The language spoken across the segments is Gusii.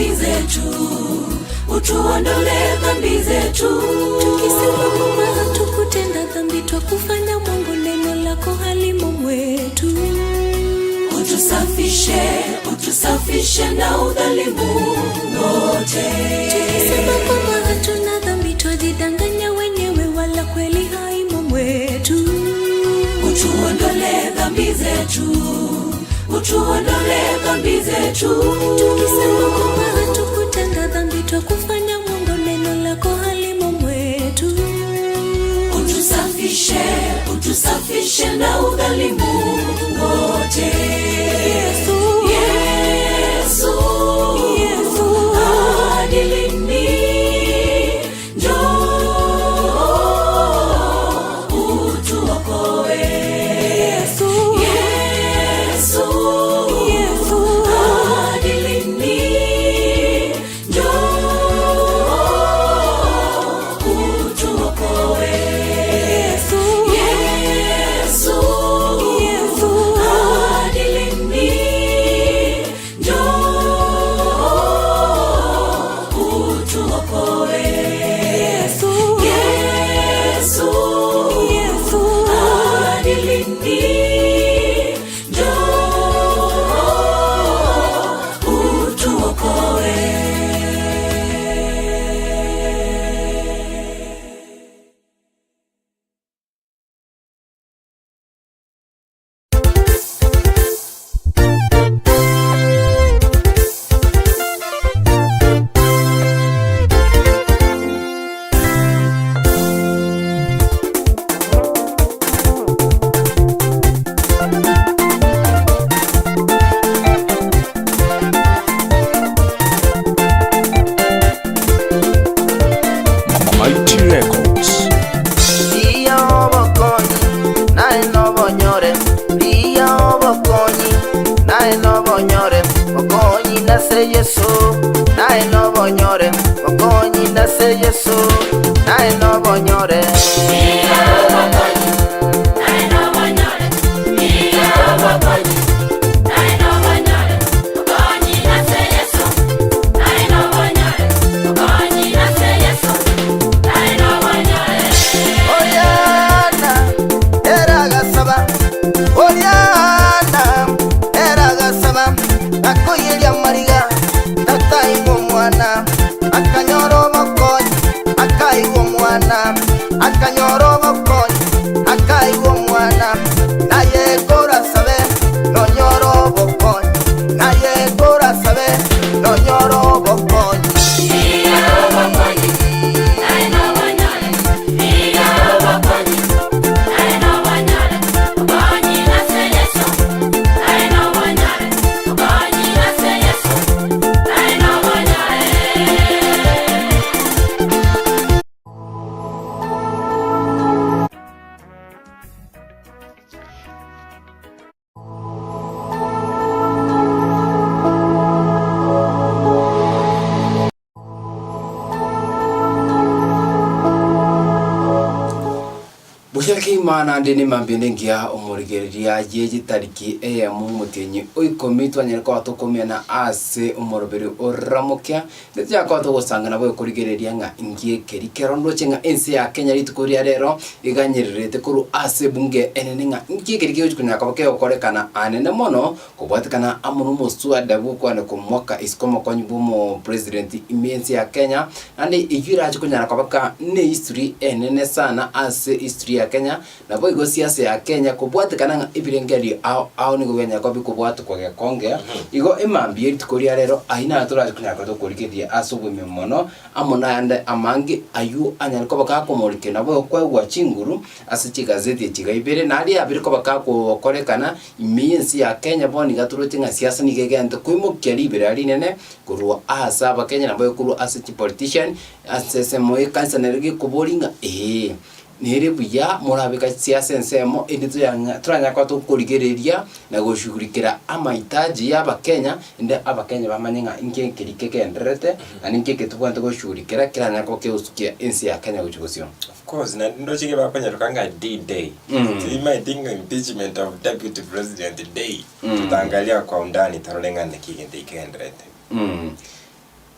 dhambi zetu, utuondole dhambi zetu. Tukisema kwamba hatukutenda dhambi, twakufanya mwongo, neno lako halimo mwetu. Utusafishe, utusafishe na udhalimu wote. Tukisema kwamba hatuna dhambi, twajidanganya wenyewe, wala kweli haimo mwetu. Utuondole dhambi zetu, utuondole dhambi zetu. Tukisema kwamba hatukutenda dhambi, twakufanya mwongo, neno lako halimo mwetu. Utusafishe, utusafishe na udhalimu wote. Yesu, Yesu, Yesu, hadi lini? Njoo utuokoe. Yesu, Yesu, Yesu, hadi lini? Njoo utuokoe. Yesu, Yesu, Yesu, hadi lini? Njoo utuokoe. Yesu, Yesu, Yesu, hadi lini? Njoo utuokoe. Mighty Records. Rigia obokonyi, naye nobonyore, rigia obokonyi, naye nobonyore, bokonyi nase Yeso, naye nobonyore, bokonyi nase Yeso, naye nobonyore. Oriana, eragasaba, Oriana, eragasaba, akoyeria mariga, tataigwa omwana, akanyora obokonyi, akaigwa omwana, akanyora obokonyi, akaigwa omwana, naye korasabe, nonyora obokonyi, naye korasabe, nonyora obokonyi. Buya kegima naende nemambia engiya omorigereria ye chitariki eyemo omotienyi o ikomi twanyare koba tokomiana ase omoroberi oramokia ndetse tonya koba togosangana bobe korigereria ng'a inki ekeri kero ndoche ng'a ense ya Kenya rituko ria rero eganyererete korwa ase ebunge enene ng'a inki ekeri kegochi konyara koba kegokorekana anene mono kobwatekana amo nomoswada bw'okwana komoaka isiko omokonyi bw'omopresident ime ense ya Kenya Naende eyio erache konyara koba ka nehistory enene sana ase history ya Kenya, naboigo siasa ya Kenya kobwatekana ng'a ebirengererio ao ao nigo bianyara koba bikobwatekwa gekonge, igo emambia ye rituko ria rero ayio naro torache konyara koba tokorigereria ase oboime mono, amo nayande amange ayio anyare koba gakomorikia naboigo koegwa chinguru ase chigazeti echi iga ibere, naria abere koba gakorekana ime y'ense ya Kenya bono iga toroche ng'a siasa nigo egente koimokia riberera rinene Korwa aase Abakenya naboigo korwa ase chipolitician, ase ensemo y'ekanisa nere gekoboria ng'a ee, nere buya morabeka siasa ensemo ende toyang'a toranyare koba tokorigereria na goshughulikera amahitaji ya abakenya, ende abakenya bamanye ng'a inki ekeri kegendererete, naende inki eke tobwenerete goshughulikera keranyare koba kegosukia ense ya Kenya gochia bosio. Of course, naende ndoche iga bakonyeroka ng'a D-Day. Timaeti ng'a impeachment of deputy president day. Tutaangalia kwa undani torore ng'a naki egento eki kegendererete.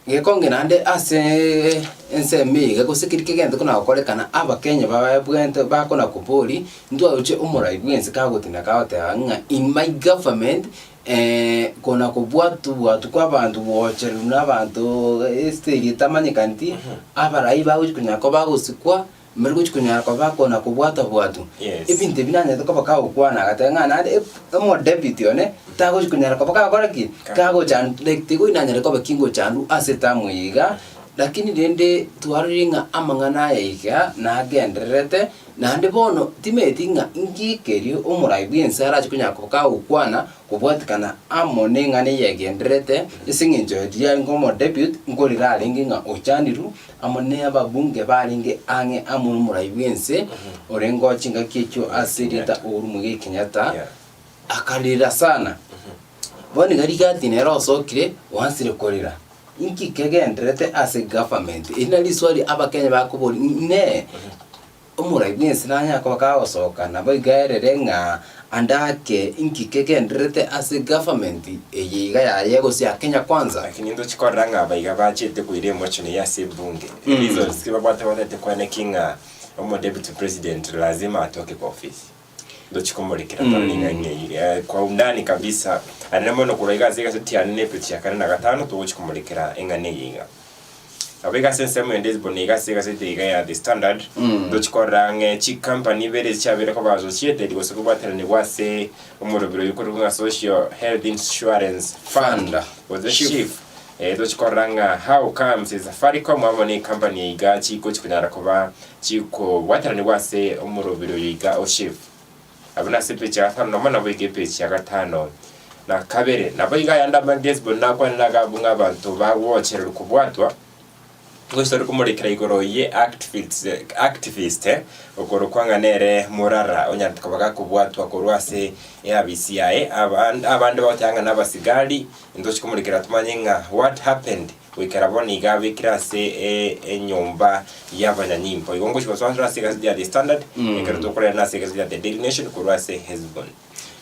Gekonge naende ase ensemo eye iga gose keria kegento kona gokorekana abakenya babwente bakona kobori, ntwaroche omorai bwensi kagotinda kagoteba ng'a in my government kona kobwatu bwatu kwa abanto gochererwa na abanto estage etamanyekaneti, abarai bagochi konyara koba bagosikwa, mbari gochi konyara koba bakona kobwatwa bwatwa. Yes. Ebinto ebi nanyarete koba kagokwana agateba ng'a naende omodepute one, tagochi konyara koba kagokora ki? Kagochandu like tigoi nanyare koba kingochandwa ase etamu eye iga, lakini rende twarorire ng'a amang'ana aya iga nagendererete, naende bono timanyeti ng'a inki keria omorai bw'ense arache konyara koba kagokwana kobwatikana amo neng'ana eye egendererete, ase eng'encho riria arenge omodepute, nkorera arenge ng'a ochanirwe amo ne ababunge barenge ang'e amo nomorai bw'ense orenge oo chingaki echio ase erieta Uhuru Muigai Kenyatta, Yeah. akarera sana. Bono iga rigati nere osokire, oansire korera. Inki kegendererete ase government? Eri nari riswali abakenya bakoboria inee, omorai bw'ense nanyare koba kagosoka nabo iga erere ng'a ande ake inki kegendererete ase government eye iga yaye gose ya Kenya Kwanza? Lakini ntochi korora ng'a aba iga bachete koira emotion eye ase ebunge. Reasons ki babwate batagete koaneki ng'a omo deputy president lazima atoke kwa ofisi. Ntochi komorekera tore ring'ana eri eh, kwa undani kabisa. Anene mono korwa iga ase egaseti yane na epeji ya kane na gatano togochi komorekera eng'ana eye iga. Nabo iga ase ensemo ende bono iga ase egaseti iga ya The Standard, ntochi korora ang'e chicompany ibere echi chiabeire koba associated gose kobwateranigwa ase omorobiri oyio okorokwa ng'a Social Health Insurance Fund gose SHIF. SHIF. Eh, tochi korora ng'a how comes Safaricom amo ne ecompany eye iga chigochi konyara koba chikobwateranigwa ase omorobiri oyo iga o SHIF. Abwo nase epeji ya gatano nomo naboigo epeji ya gatano na kabere. Naboigo ayande amange Hesiboni nakwanire agambwe ng'a abanto bagochererwa kobwatwa, gose tori komorekera igoro ye activist, activist okorokwa ng'a nere morara onyarete koba gakobwatwa korwa ase eabisi yaye. Abande abande bagoteba ng'a nabasigari, ntochi komorekera tomanye ng'a what happened. Goikera bono iga abekire ase enyomba y'abanyanyimbo. Igo ngochia gosoa ase egazeti ya The Standard, ekero tokorera ase egazeti ya The Daily Nation korwa ase Hesbon.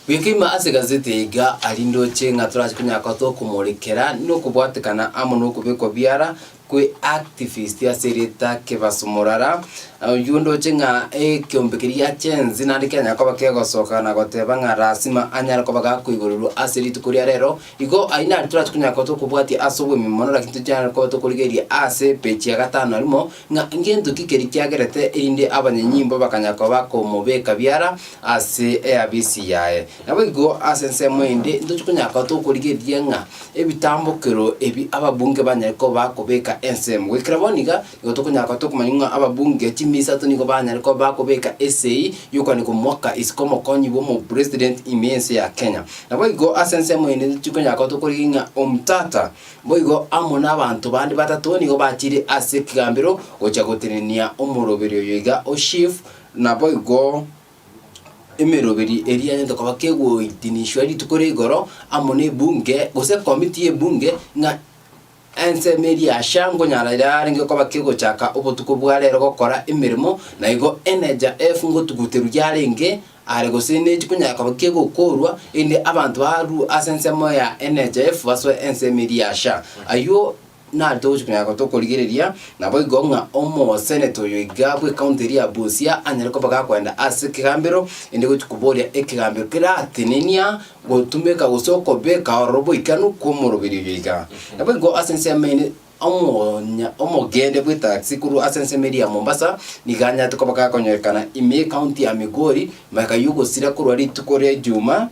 Goika ase egazeti eye iga aria ndoche ng'a torache konyara koba tokomorekera nokobwatekana amo nokobekwa biara kwe activist ase erieta Kebaso Morara, oywo ndoche ng'a ekeombe keria gia Gen-z naende kianyara koba kegosoka na goteba ng'a lasima anyare koba gakoigorerwa ase rituko ria rero. Igo ayio nario torache konyara koba tokobwatia ase oboime mono, lakini tochanyare koba tokorigereria ase epeji ya gatano na rimo, ng'a ngento ki keria kiagerete erinde abanyanyimbo bakanyara koba bakomobeka biara ase eabisi yaye. Naboigo ase ensemo ende ntochi konyara koba tokorigereria ng'a ebitambokero ebi ababunge banyare koba bakobeka ensemo. Goikera bono iga, nigo tokonyara koba tokomanya ng'a ababunge chimisato nigo banyare koba bakobeka esegi y'okwania komoaka isiko omokonyi bw'omopresident ime y'ense ya Kenya. Naboigo ase ensemo ende tikonyara koba tokorigia ng'a omtata boigo amo nabanto bande batato nigo bachire ase ekegambero gochia gotenenia omoroberi oyo iga o SHIF, naboigo emeroberi eria yanyarete koba kegoitinishwa rituko ria igoro amo na ebunge gose ekomiti y'ebunge ng'a Ensemo eria Asha nkonyara yarenge koba kegochaka obotuko bwa rero gokora emeremo, na igo NHIF ngotuguterwa yarenge are gose nechi konyara koba kegokorwa, erinde abanto barue ase ensemo ya NHIF basoe ensemo eria ya SHA. Ayio naro togochi konyara koba tokorigereria, naboigo ng'a omoseneta oyo iga bw'ecounty eria ya Busia anyare koba gakoenda ase ekegambero, erinde gochi koboria ekegambero keratenenia Gotumeka gose okobeka ororo boikanu kw'omoroberi oyo iga. Naboigo ase ensemo ende omonya omogende bw'etaxi korwa ase ensemo eria ya Mombasa nigo anyarete koba gakonyorekana ime y'ecounty ya Migori magega y'ogosira korwa rituko ria Ejuma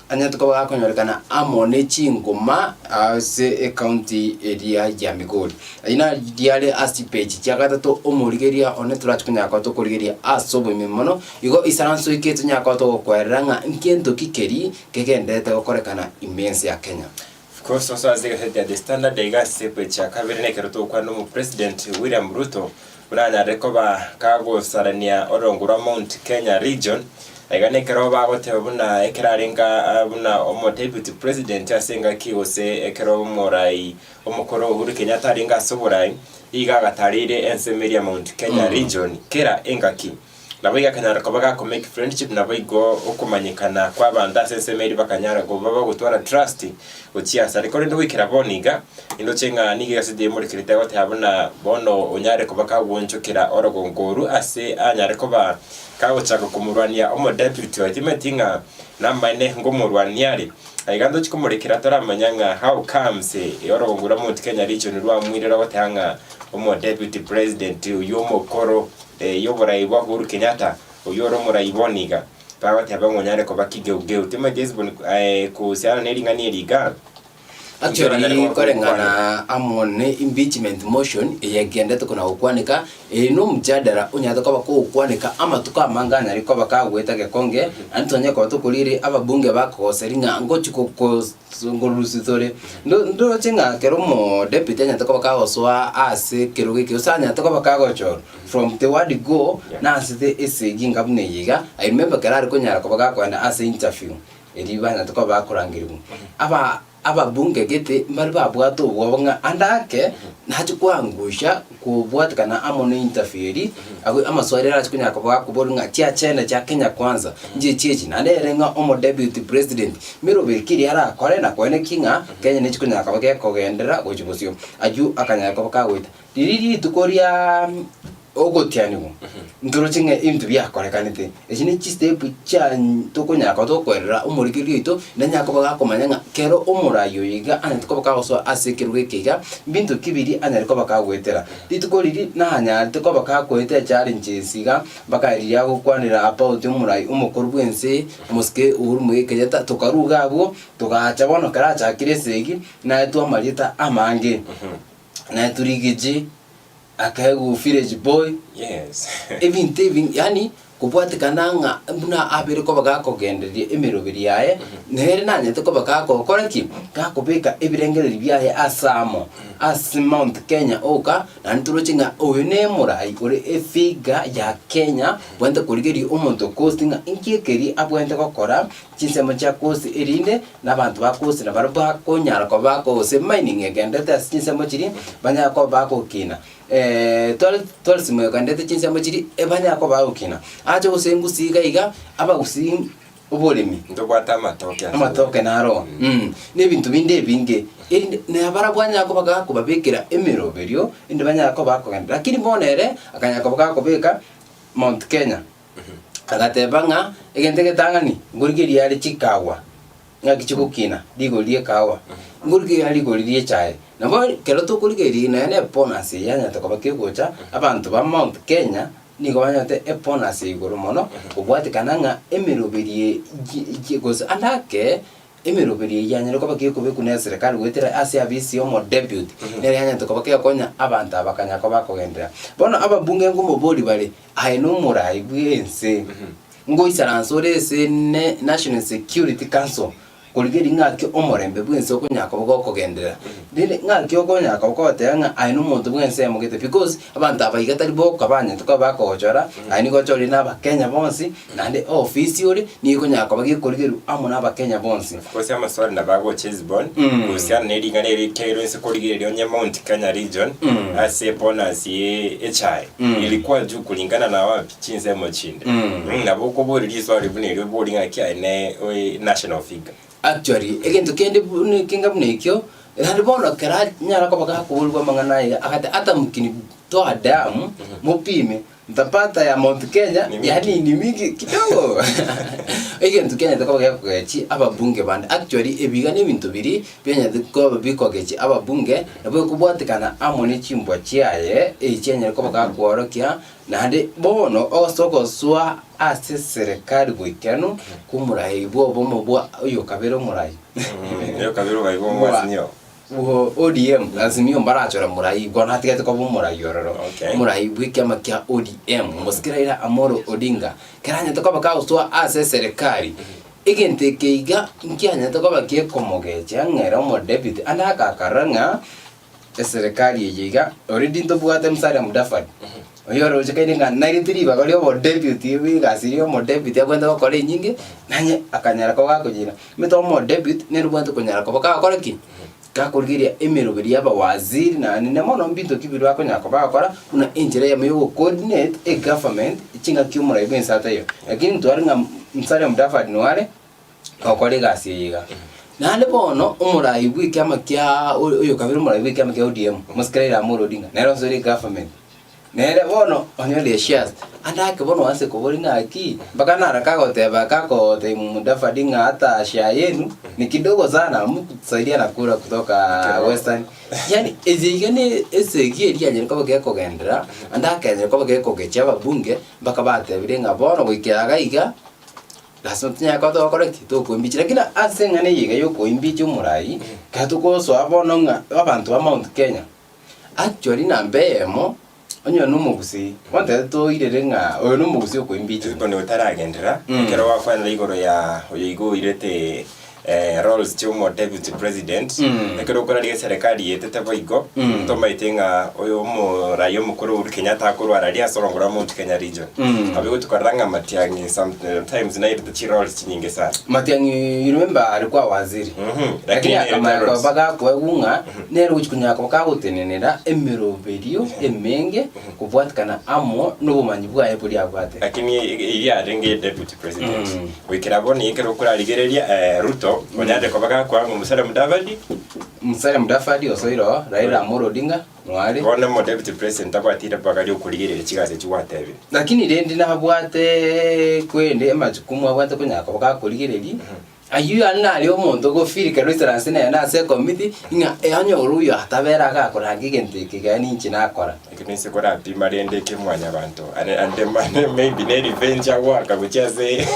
anyarete koba gakonyorekana amo ne chingoma ase ecounty eria ya Migori. Ayio nariria are ase chipeji chia gatato omorigeria one torache konyara koba tokorigeria ase oboime mono. Igo isaranso eke tonyare koba togokwerera ng'a nkento ki keria kegendererete gokorekana ime y'ense ya Kenya. Of course osoa ase egaseti ya The Standard iga ase epeji ya kabere nekero togokwana omopresident William Ruto buna anyarire koba kagosarania orongo rwa Mount Kenya region iga nekero bagoteba buna ekero arenge buna omo deputy president ase engaki gose ekero omorai omokoro Uhuru Kenyatta arenge ase oborai iga agatareire ensemo eria Mount Kenya region kera engaki. Nabo igo akanyara koba gakomake friendship nabo igo okomanyekana kwa abanto ase ensemo eria bakanyara koba bagotwara trust gochia asare. Korende goikera bono iga, nindoche ng'a nigo egaseti eye emorekerete egoteba buna bono onyare koba kagoonchokera orogongo oru ase anyare koba kagochaka komorwania omodeputy oye. Timanyeti ng'a namaene ngomorwania are. Aiga ntochi komorekera toramanya ng'a how comes orogongo rwa Mount Kenya region rwamuire rogoteba ng'a omodeputy president oywo omokoro yoborai bwa Uhuru Kenyatta oywo ore omorai bono iga bagoteba ng'a onyare koba kigeugeu. Timanyeti Hesbon kuhusiana ne ring'ana eri iga. Actually koreng'ana amo ne impeachment motion eyegendete kona gokwaneka, eye no omjadala onyarete koba kogokwaneka amatuko amange anyare koba kagoeta gekonge, naende tonyare koba tokorire ababunge bakogoseri ng'a ngochi korusia tore. Ndo ndoche ng'a ekero omodeputy anyarete koba kagosoa ase ekerogo eke gose anyarete koba kagochorwa from the word go, nasete esegi enga buna eye iga, I remember ekero are konyara koba gakoenda ase interview. Erio banyarete koba bakorangerigwa. Aba ababunge gete mbare babwate obwoba ng'a ande ake nache koangusha kobwatekana amo ne interview eria, abwo amaswali arache konyara koba gakoborwa ng'a chiachenda chia Kenya Kwanza, nchichi echi, naende ere ng'a omo deputy president, meroberi ki eria arakore na koenekia ng'a Kenya nechi konyara koba gekogenderera gochia bosio. Aywo akanyara koba kagoeta. Riria rituko riaaa ogotianigwa, ntoroche ng'a ebinto biakorekanete, echi ne chistep chia tokonyara koba tokoerera omorigereria oito, nanyare koba gakomanya ng'a kero omorai oyo iga anyarete koba kagosoa ase ekerogo eke iga, mbinto ki biria anyare koba kagoetera. Rituko riria nanyarete koba kagoeta echallenges iga, mpaka riria agokwanera about omorai omokoro bwense, omosike Uhuru Muigai Kenyatta, tokarwa iga abwo, togacha bono ekero achakire esegi, naetwe amarieta amange. Naye torigeche akaegwa village boy, Yes. ebinto ebi yaani kobwatekana ng'a buna abeire koba gakogendereria emeroberi yaye, nere nanyarete koba gakokora ki? Gakobeka ebirengererio biaye ase amo, ase Mount Kenya oka, naende toroche ng'a oyo ne omorai ore efigure ya Kenya, obwenerete korigereria omonto coast ng'a inki ekeri abwenerete gokora, chinsemo chia coast erinde, na abanto ba coast nabarabwo bakonyara koba gose mining egenderete ase chinsemo chiria, banyare koba bagokina tourism egenderete chinsemo chiria, ebanyare koba bagokina. Ache gose engusii iga iga, abagusii oboremi. Ntobwate amatoke ase Amatoke naro na ebinto binde ebinge, erinde nabarabwo anyare koba gakobabekera emeroberio, erinde banyare koba bakogenda. Lakini bono ere, akanyara koba gakobeka Mount Kenya. Agateba ng'a egento egetang'ani ngorigereria are chikawa, ng'aki chigokina rigori ri'ekawa, ngorigereria are rigori ri'echae. Nabo ekero tokorigereria nonya na ebonus eye yanyarete koba kegocha, abanto ba Mount Kenya nigo banyarete ebonus ya igoro mono, kobwatekana ng'a emeroberi eye gose ande ake. Emeroberi eyio yanyare koba gekobekwa neserekari goetera ase abisi y'omodeputy, nere yanyarete koba kegokonya abanto aba bakanyara koba bakogenderera. Bono ababunge nkomobori bare, aye nomorai bw'ense, ngoisaransa ore ase ne National Security Council korigereria ng'aki omorembe bw'ense okonyara koba gokogenderera. Rende ng'aki okonyara koba kogoteba ng'a aye nomonto bw'ensemo gete because abanto aba iga tari boka banyarete koba bakogochora, aye nigo ochorire na abakenya bonsi. Naende eofisi ore nigo ekonyara koba gekorigerwa amo n'Abakenya bonsi. Of course amaswali nabo agocha Hesbon kuhusiana ne ring'ana eri rikeirwe inse korigereria onye Mount Kenya region ase bonus ye echae ilikuwa juu kulingana na wapi chinsemo chinde nabo okoboria riswali buna erio oborie ng'aki aye ne oe national figure. Actually, egento kende buna kenga buna ekio, naende bono ekero anyara koba gakoborigwa amang'ana aya, agate ata mokini toa damu, mopime, Ntapata ya Mount Kenya Ni mingi. yani ni mingi kidogo egento kianyete koba gekogechi ababunge bande actually ebiga na ebinto biria bianyete koba bikogechi ababunge nabo ekobwatekana amo ne chimbwa chiaye echianyare koba gakworokia naende bono ase ogosoa ase eserekari goikeranu komorai bwa obomo bwa oyokabere omorai Oyo kabere omorai bwa omwasini oo. ODM, Azimio mbarachore morai bono atigete koba omorai ororo. Okay. Omorai bw'ekiama kia ODM, omosike Raila Amolo Odinga, kero anyarete koba kagoswa ase eserekari, egento eke iga nkianyarete koba gekomogecha ng'a ere omodeputy ande agakarora ng'a eserekari eye iga already ntobwate Musalia Mudavadi, Oyio oroche kaire ng'a nairete ribaga ria obodeputy egasi eria ya omodeputy abwenerete gokora enyinge, nanye akanyara koba gakoyira. Omanyete omodeputy nere obwenerete konyara koba kagokora ki? Gakorigereria emeroberi y'abawaziri naende ne mono mbinto ki biria bakonyara koba bagokora buna enchera eyemo ya ogocoordinate egovernment chingaki omorai bw'ense ataiyo. Lakini ntware ng'a Musalia Mudavadi noare ogokora egasi eye iga. Naende bono omorai bw'ekiama kia oyo kabere omorai bw'ekiama kia ODM, Mosike Raila Amolo Odinga, nere osoire egovernment. Nere bono onyorire shares, ande ake bono ase koboria ng'aki, mpaka naro kagoteba kagotebia Mudavadi ng'a hata share yenu ni kidogo sana hamkutusaidia na kura kutoka Western. Yaani eye iga ne esegi eria yanyare koba gekogenderera, ande akenyare koba gekogechia ababunge, mpaka batebire ng'a bono goikera iga iga, lasima tonyare koba togokora ki? Tokoimbicha. Lakini ase eng'ana eye iga ya okoimbicha omorai, ekero togosoa bono ng'a abanto ba Mount Kenya, Actually namba eyemo, onye oyo nomogusii, bono toire ng'a oyo nomogusii okoimbichire. Bono otaragenderera, ekero gwakwanera igoro ya oyo iga oirete roles chia omo deputy president, ekero okoraria eserekari yaetete boigo, ntomaete ng'a oyo omorai omokoro Uhuru Kenyatta akorwara aria ase orongo rwa Mount Kenya region. Nabo egotukorera ng'a Matiang'i sometimes nairete chiroles chinyinge sana. Matiang'i you remember alikuwa waziri, Lakini lakini nairete akamanya roles. koba gakoegwa ng'a Nere ogochia konyara koba kagotenenera emeroberio emenge kobwatikana amo nobomanyi bwaye boria abwate. Lakini eyio yarenge deputy president. Goikera bono ekero okorarigereria Ruto onyarire koba gakoa ng'a Musalia Mudavadi. Musalia Mudavadi osoire oo, Raila Amolo Odinga noare. Bono omo deputy president tabwati ribaga riokorigereria chigasi echio gwatebire. Lakini rende nabwate kwende amajukumu abwate konyara koba gakorigereria. Ayio aria naria omonto ogofeel ekero oisaranse nere ase ekomiti, ng'a onye ore oyo atabera agakoranga egento eke iga ninche nakora. Ekio ninse korapima rende eke mwanyabanto ande ande mane maybe ne revenge agoaka gochia ase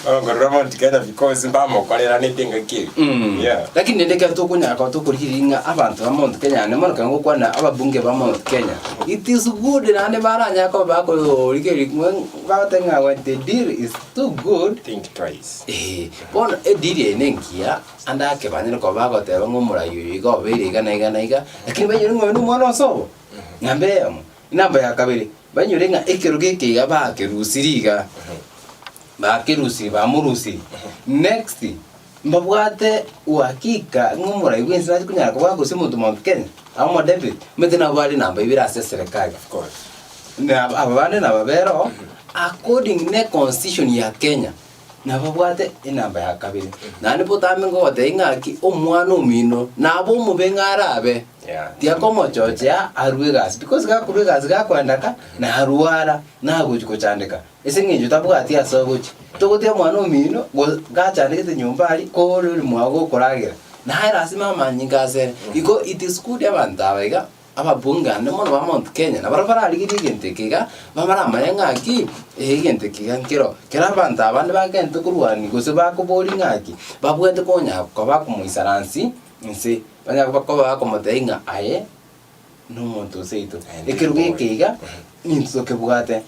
ongorora Mount Kenya because mbamokoreranete engaki eyio. Yeah. Lakini rende ekero tokonyara koba tokorigereria ng'a abanto ba Mount Kenya naende mono ekero ngokwana ababunge ba Mount Kenya, it is good naende baranyare koba bakorigereria bagoteba ng'a when the deal is too good, Think twice. Ee, bono ediri eye nengiya, ande ake banyare koba bagoteba ng'a omorai oyo iga obeire iga na iga na iga, lakini bainyore ng'a oyo nomwana o sobo, namba eyemo. Enamba ya kabere, bainyore ng'a ekerogo eke iga bakerusiri iga, bakerusiri bamorusiri. Next, mbabwate uhakika ng'a omorai bwensi nache konyara koba gose omonto Mount Kenya, aba omodepute, omanyete nabo bare namba ibere ase eserekari. Of course. Na aba bande nababere oo, according ne constitution ya Kenya, nababwate enamba ya kabere. Naende botambe ngogotebia ng'aki, omwana omino nabe omobe ng'a arabe, Yeah. tiakomochochea arwe egasi, because gakorwa egasi gakoenda ka, narwara, nagochi kochandeka, ase eng'encho tabwati ase agochia. Togotiga omwana omino go gachandegete nyomba aria, kore ore mwago gokoragera, naye lasima amanyinga asere. Igo it is good abanto aba iga. Ababunge ande mono ba Mount Kenya nabarabwo bararigerie egento eke iga, babaramanye ng'aki egento eke iga nkero. Kero abanto abande bagente korwania gose bakoboria ng'aki, babwate konya koba bakomoisaransi inse, banya koba bakomotebia ng'a aye nomonto seito. Ekerogo eke iga, nintwe tokebwate.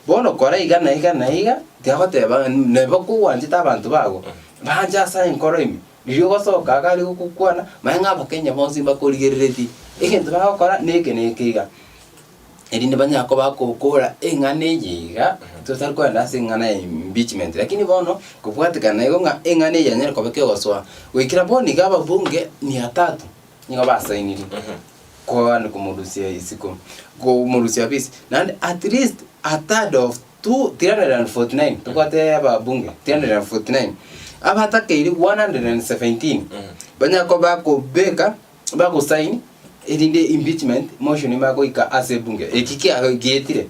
Bono kora iga na iga na iga, tiagoteba neba kogwanchete abanto bago, banche ase enkoro ime. Riria ogosoka iga are gokokwana, manya ng'a abakenya bonsi mbakorigereretie, egento bagokora neke neke iga. Erinde banyare koba bagokora eng'ana eye iga, totari kogenda ase eng'ana ya impeachment, lakini bono, kobwatekana igo ng'a eng'ana eye yanyare koba kegosoa, goikera bono iga ababunge mia tatu, nigo basainirie, koani komorusia isiko, komorusia ofisi, naende at least a third of 349 tobwate ababunge 349 abatakeire 117 banyare koba bakobeka bagosign erinde impeachment motion bagoika ase ebunge eki kia gietire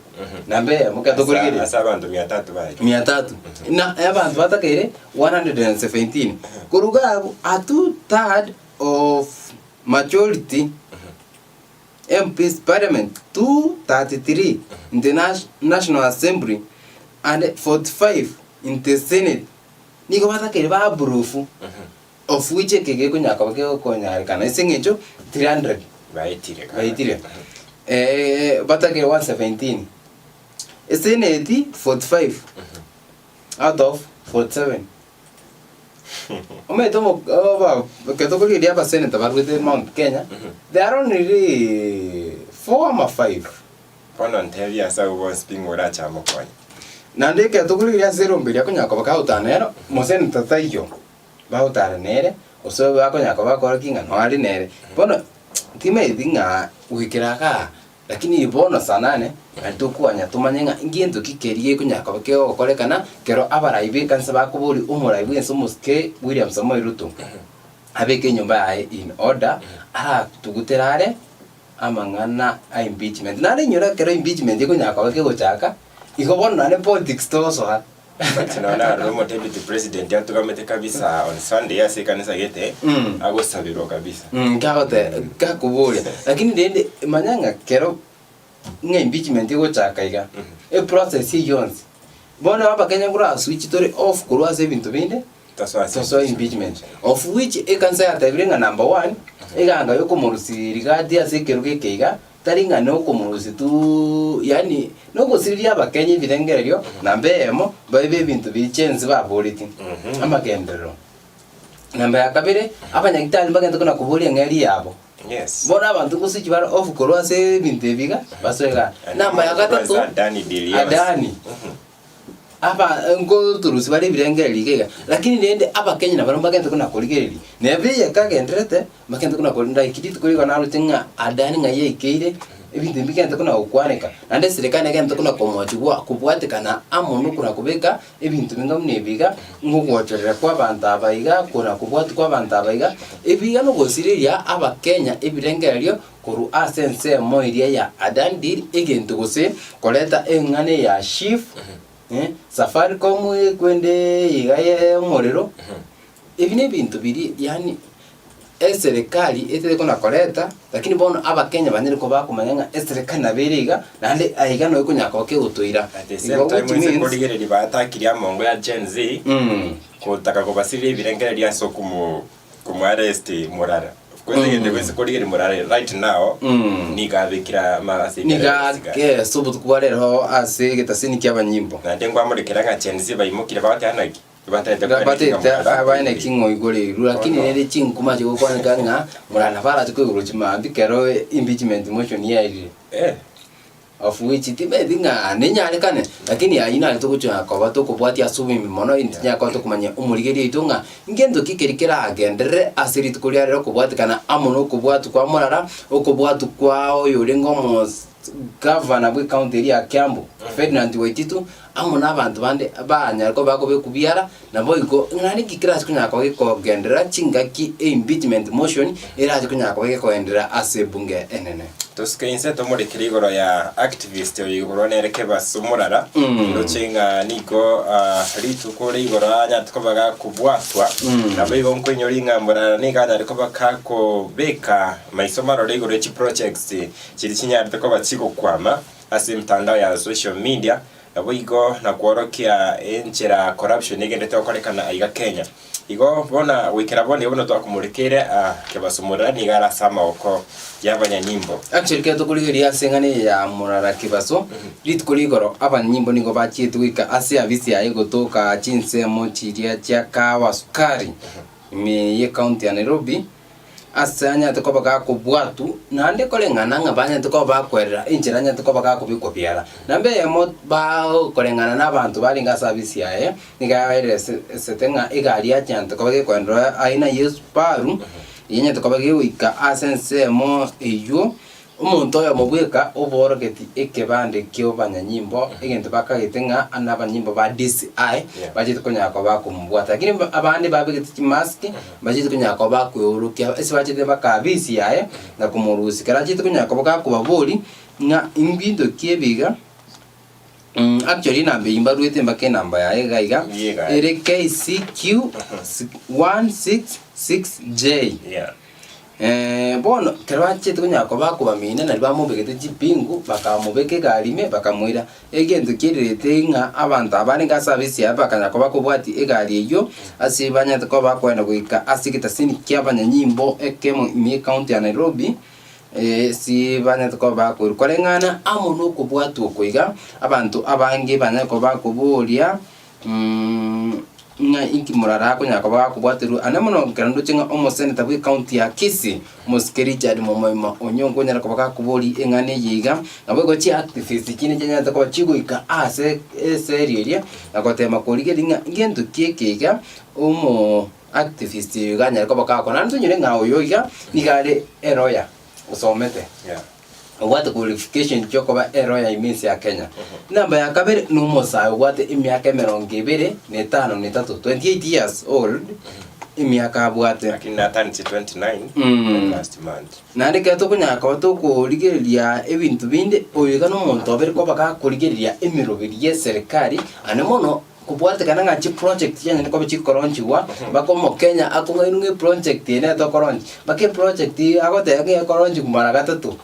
namba eyemo ekero tokorigereria Ase abanto mia tatu baye. mia tatu na abanto batakeire 117 koruga abwo a two third of majority MPs Parliament 233 in the National Assembly and 45 in the Senate nigo batakeire ba approve of which eke gekonyara koba kegokonyarekana ase eng'encho 300 Baetire kare. baetire batakeire 117 Eseneti 45 out of 47 Omanyete omo oba ekero tokorigereria abasenator barwete Mount Kenya, they are only four ama five. Bono ntebie ase abwo bonsi pi ng'o orache amokonye. Naende ekero tokorigereria ase erombe eria akonyara koba kagotara nero, mosenator taiyo bagotara nere. Gose bakonya koba bakorokia ng'a noare nere. Bono timaeti ng'a goikera igaa, lakini bono saa nane, nari tokoanya tomanye ng'a ngento ki keria gekonya koba kegokorekana, kero abarai ba ekanisa bakoboria omorai bwense omosike William Samoei Ruto, abeke enyomba yaye in order, aratugutere are amang'ana a impeachment. Naende inyora ekero impeachment ekonya koba kegochaka, igo bono naende politics togosoa. But nonya naroro omo deputy president atugamete kabisa on Sunday ase ekanisa gete agosabirwa kabisa. Nkagote nkakoboria lakini rende manya ng'a kero ng'a impeachment egochaka iga eprocess eywo yonsi bono abakenya nkora switch tore off korwa ase ebinto binde Tosoa ase tosoe impeachment of which ekanisa yatebire ng'a number one eganga yokomorusia rigati ase ekerogo eke iga Tari ng'a nokomorusia tu, yaani nogosiriria Abakenya ebirengererio namba eyemo, baibe ebinto biche ense baboretie, amagenderero. Namba ya kabere, abanyagitari mbagende kona koboria eng'eria yabo. Yes. Bono abanto ngoswitch bare off korwa ase ebinto ebi iga, basoe igaa. Namba ya gatato, Adani deal yonsi. Adani. Aba ngoturusia bare ebirengererio iga iga, lakini rende Abakenya nabarabwo mbagente kona korigereria, neba eye ekagendererete, mbagente kona kori like rituko rigo naroche ng'a Adani ng'ai yaikeire, ebinto ebi mbigente kona gokwaneka, naende eserekari negente kona komochigwa kobwatekana amo na okona kobeka ebinto binga buna ebi iga, ngogocherera kwa abanto aba iga, kona kobwatia kwa abanto aba iga, ebi iga nogosireria Abakenya ebirengererio Korwa ase ensemo eria ya Adandiri egento gose koreta eng'ana ya Shif, Safaricom ekwende iga y'omorero, ebi nebinto biria yaani eserekari etari kona koreta, lakini bono abakenya banyare koba bakomanya ng'a eserekari nabo ere iga, naende aiga noo ekonyara koba kegotoira. At the same Igo time which ase means korigereria batakirie amongo ya Gen Z, kotaka kobasiria ebirengererio ase okomo Komoarest morara. Of course egento gose korigeria morara right now nigo abekire ama ase Niga ekerero ase obotuko bwa rero ase egetasini ki'abanyimbo. Naende nkwamorekera ng'a Gen Z baimokire bagotebi naki batete koeneki ng'a Batete morara abaeneki ng'a oigure riru, lakini Bono. rende chinkuma chigokwaneka ng'a morara nabo arache koigurwa chimambia ekero impeachment motion yaerire. Eh. Of which timanyeti ng'a nenyarekane, lakini ayio nare togochia koba tokobwatia ase oboime mono intwe tinyara koba tokomanya omorigereria oito ng'a ngento ki keria keragenderere ase rituko ria rero kobwatekana amo na okobwatwa kwa morara, okobwatwa kwa oyorenge omos gavana bwe county eria ya Kiambu, Ferdinand Waititu, amo na abanto bande banyare koba bakobekwa biara, Naboigo, ng'a ninki kerache konyara koba gekogenderera chingaki eimpeachment motion erache konyara koba gekogenderera ase ebunge enene? Tosuke inse tomorekere igoro ya activist oyo igoro nere Kebas Omorara ndoche ng'a nigo rituko ria igoro anyarete koba gakobwatwa naboigo nkoinyori ng'a Morara nigo anyare koba gakobeka maiso marore igoro ye chiprojects chiria chinyarete koba chigokwama ase emitandao ya social media Naboigo nakworokia enchera corruption egenderete gokorekana aiga Kenya. Igo bona goikera bono igo buna twakomorekeire aa Kebaso Murara nigo are ase amagoko y'abanyanyimbo. Actually ekero tokorigereria ase eng'ana eye ya Murara Kebaso, rituko rigoro abanyanyimbo nigo bachiete goika ase afisi yaye gotoka chinsemo chiria chia Kahawa Sukari ime ye county ya Nairobi, Ase anyarete koba gakobwatwa, naende koreng'ana ng'a banyarete koba bakwerera enchera anyarete koba gakobekwa biara. Namba eyemo bakoreng'ana na abanto barenge ase afisi yaye, nigo yaeresete ng'a egari yachanyarete koba gekoenderera aina ye Subaru, enyarete koba gegoika ase ensemo eywo, Omonto oyomo bweka oboorogeti ekebande ki'obanyanyimbo, egento bakagete ng'a nabanyanyimbo ba DCI bachete konyara koba bakomobwata. Lakini abande babegete chimask bachete konyara koba bakweorokia ase bachete mpaka afisi yaye na komorusia. Ekero achete konyara koba gakobaboria ng'a mbinto ki ebi iga, actually enamba eyio mbaruete mpaka enamba yaye iga iga, Iga. ere KCQ 166J. Yeah. Bono ekero bachete konya koba bakobamina nario bamobegete chipingu, bakamobeka egari ime, bakamoira. Egento kiererete ng'a abanto aba barenge ase abisi yaye bakanya koba kobwatia egari eyio, ase banyarete koba bakoenda goika ase egetasini ki'abanyanyimbo ekemo ime y'ecounty ya Nairobi, ase banyarete koba bakoirwa. Koreng'ana amo nokobwatwa oko iga, abanto abange banyare koba bakoboria. Ng'a inki morara akonyara koba gakobwaterwa ane mono ekero ndoche ng'a omoseneta bw'ecounty ya Kisii, omosike Richard Momoima Onyonka onyare koba gakoboria eng'ana eye iga, naboigo chiactivist chinde chianyarete koba chigoika ase ase area eria, na gotema korigereria ng'a ngento ki eke iga omo. Activist oyo iga anyare koba gakora naende tonyore ng'a oyo iga niga are eroya osomete. Yeah. Obwate qualification chiokoba eroya ime ense ya Kenya. Namba ya kabere na omosae obwate emiaka emerongo ebere na etano na etato, 28 years old, emiaka abwate. Lakini nataneti 29 last month. Naende ekero tokonyara koba tokorigereria ebinto binde, oyo iga nomonto obere koba gakorigereria emeroberi y'eserekari, ande mono kobwatekana ng'a chiproject chianyare koba chikoronchigwa, mpaka omokenya akong'ainwe ng'a eproject eye nere tokoronchi, mpaka eproject eye agoteba ng'a ekoronchigwa mara gatato.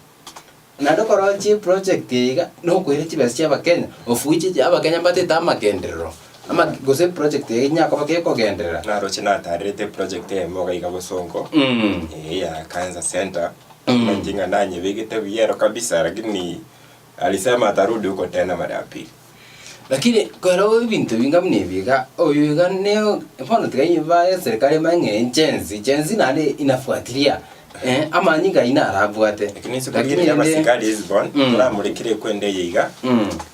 Naende okoronchia eproject eye iga, nokoira chibesa chia abakenya, of which abakenya mbatete amagenderero, ama gose eproject eye nyakoba gekogenderera. Naroche natarerete eproject eyemo iga iga bosongo, eye ya cancer center, inche ng'a nanyebegete buya ero kabisa lakini alisema atarudi huko tena mara ya pili. Lakini kero ebinto binga buna ebi iga, oyo iga ne bono tiga inye eserikari emanye ng'a enchensi, chensi naende inafuatilia eh, amanyinga ayio narabwate. Lakini ase Lakini korigereria rende abasikari Hesbon, toramorekere ekwenda eye iga,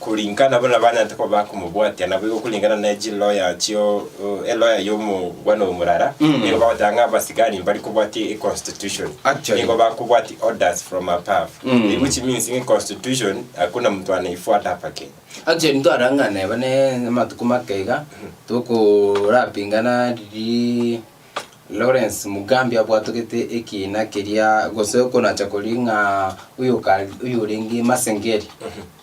kuringana buna banyarete koba bakomobwatia, naboigo kuringana ne chiloya chio eloya y'omogwano omorara, nigo bagoteba ng'a abasigari mbari kobwatia econstitution, Actually. nigo bakobwatia orders from above, which means ng'a econstitution hakuna mtu anaifuata hapa Kenya. Actually ntwarora ng'a neba ne amatuko make iga, tokorapingana riria Lawrence Mugambi abwatogete ekina keria gose okonacha koria ng'a oyoka oyorenge Masengeli,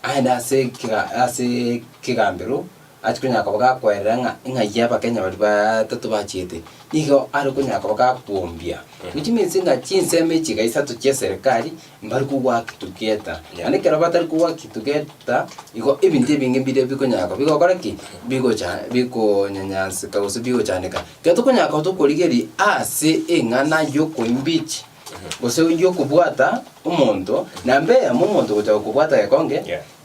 aende ase ekega ase ekegambero Achia konyara koba gakoerera ng'a ing'ai Abakenya baria batato bachiete, nigo are konyara koba gakwombia, which means ng'a chinsemo echi iga isato chia eserekari mbari ko work together. Naende ekero batari ko work together, igo ebinto ebinge mbire bikonyara koba bigokora ki? Bigocha bikonyanyanseka gose bigochandeka. Ekero tokonyara koba tokorigereria ase eng'ana ya okoimpeach gose ya okobwata omonto, namba eyemo omonto ogocha gokobwata gekonge.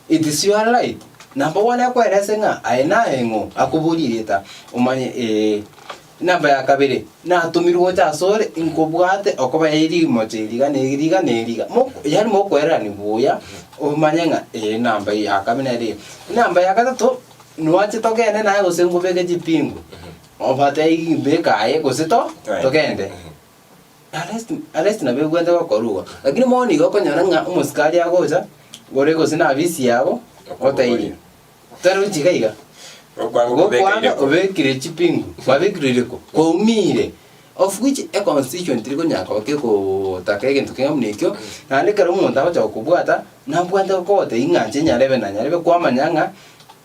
It is your right. Namba one akoerese ng'a aye naye ng'o akoborie erieta, omanye ee. Namba ya kabere, natomirwe gocha asore nkobwate okoba erimocho eri iga na eri iga na eri iga. Moko yaani mokoererani buya, omanye ng'a ee namba ya kabere nere iga. Namba ya gatato, nwache togende naye gose nkobeke chipingu, obatebie mbeka aye gose to togende. Arrest arrest nabo ebwenerete gokorwa igo, lakini bono nigo okonyora ng'a omosikari agocha, gore gose na afisi yabo, ogotebirie, tarochi iga iga. Gokwanga okobeka Gokwanga ireko. obekire chipingu, kwabekire ireko, kwaumire, of which econstitution teri konyara koba kegotaka egento keng'a buna ekio, naende ekero omonto agocha gokobwata, nabwate gokogotebia ng'a inche nyarebe na nyarebe kwamanya ng'a,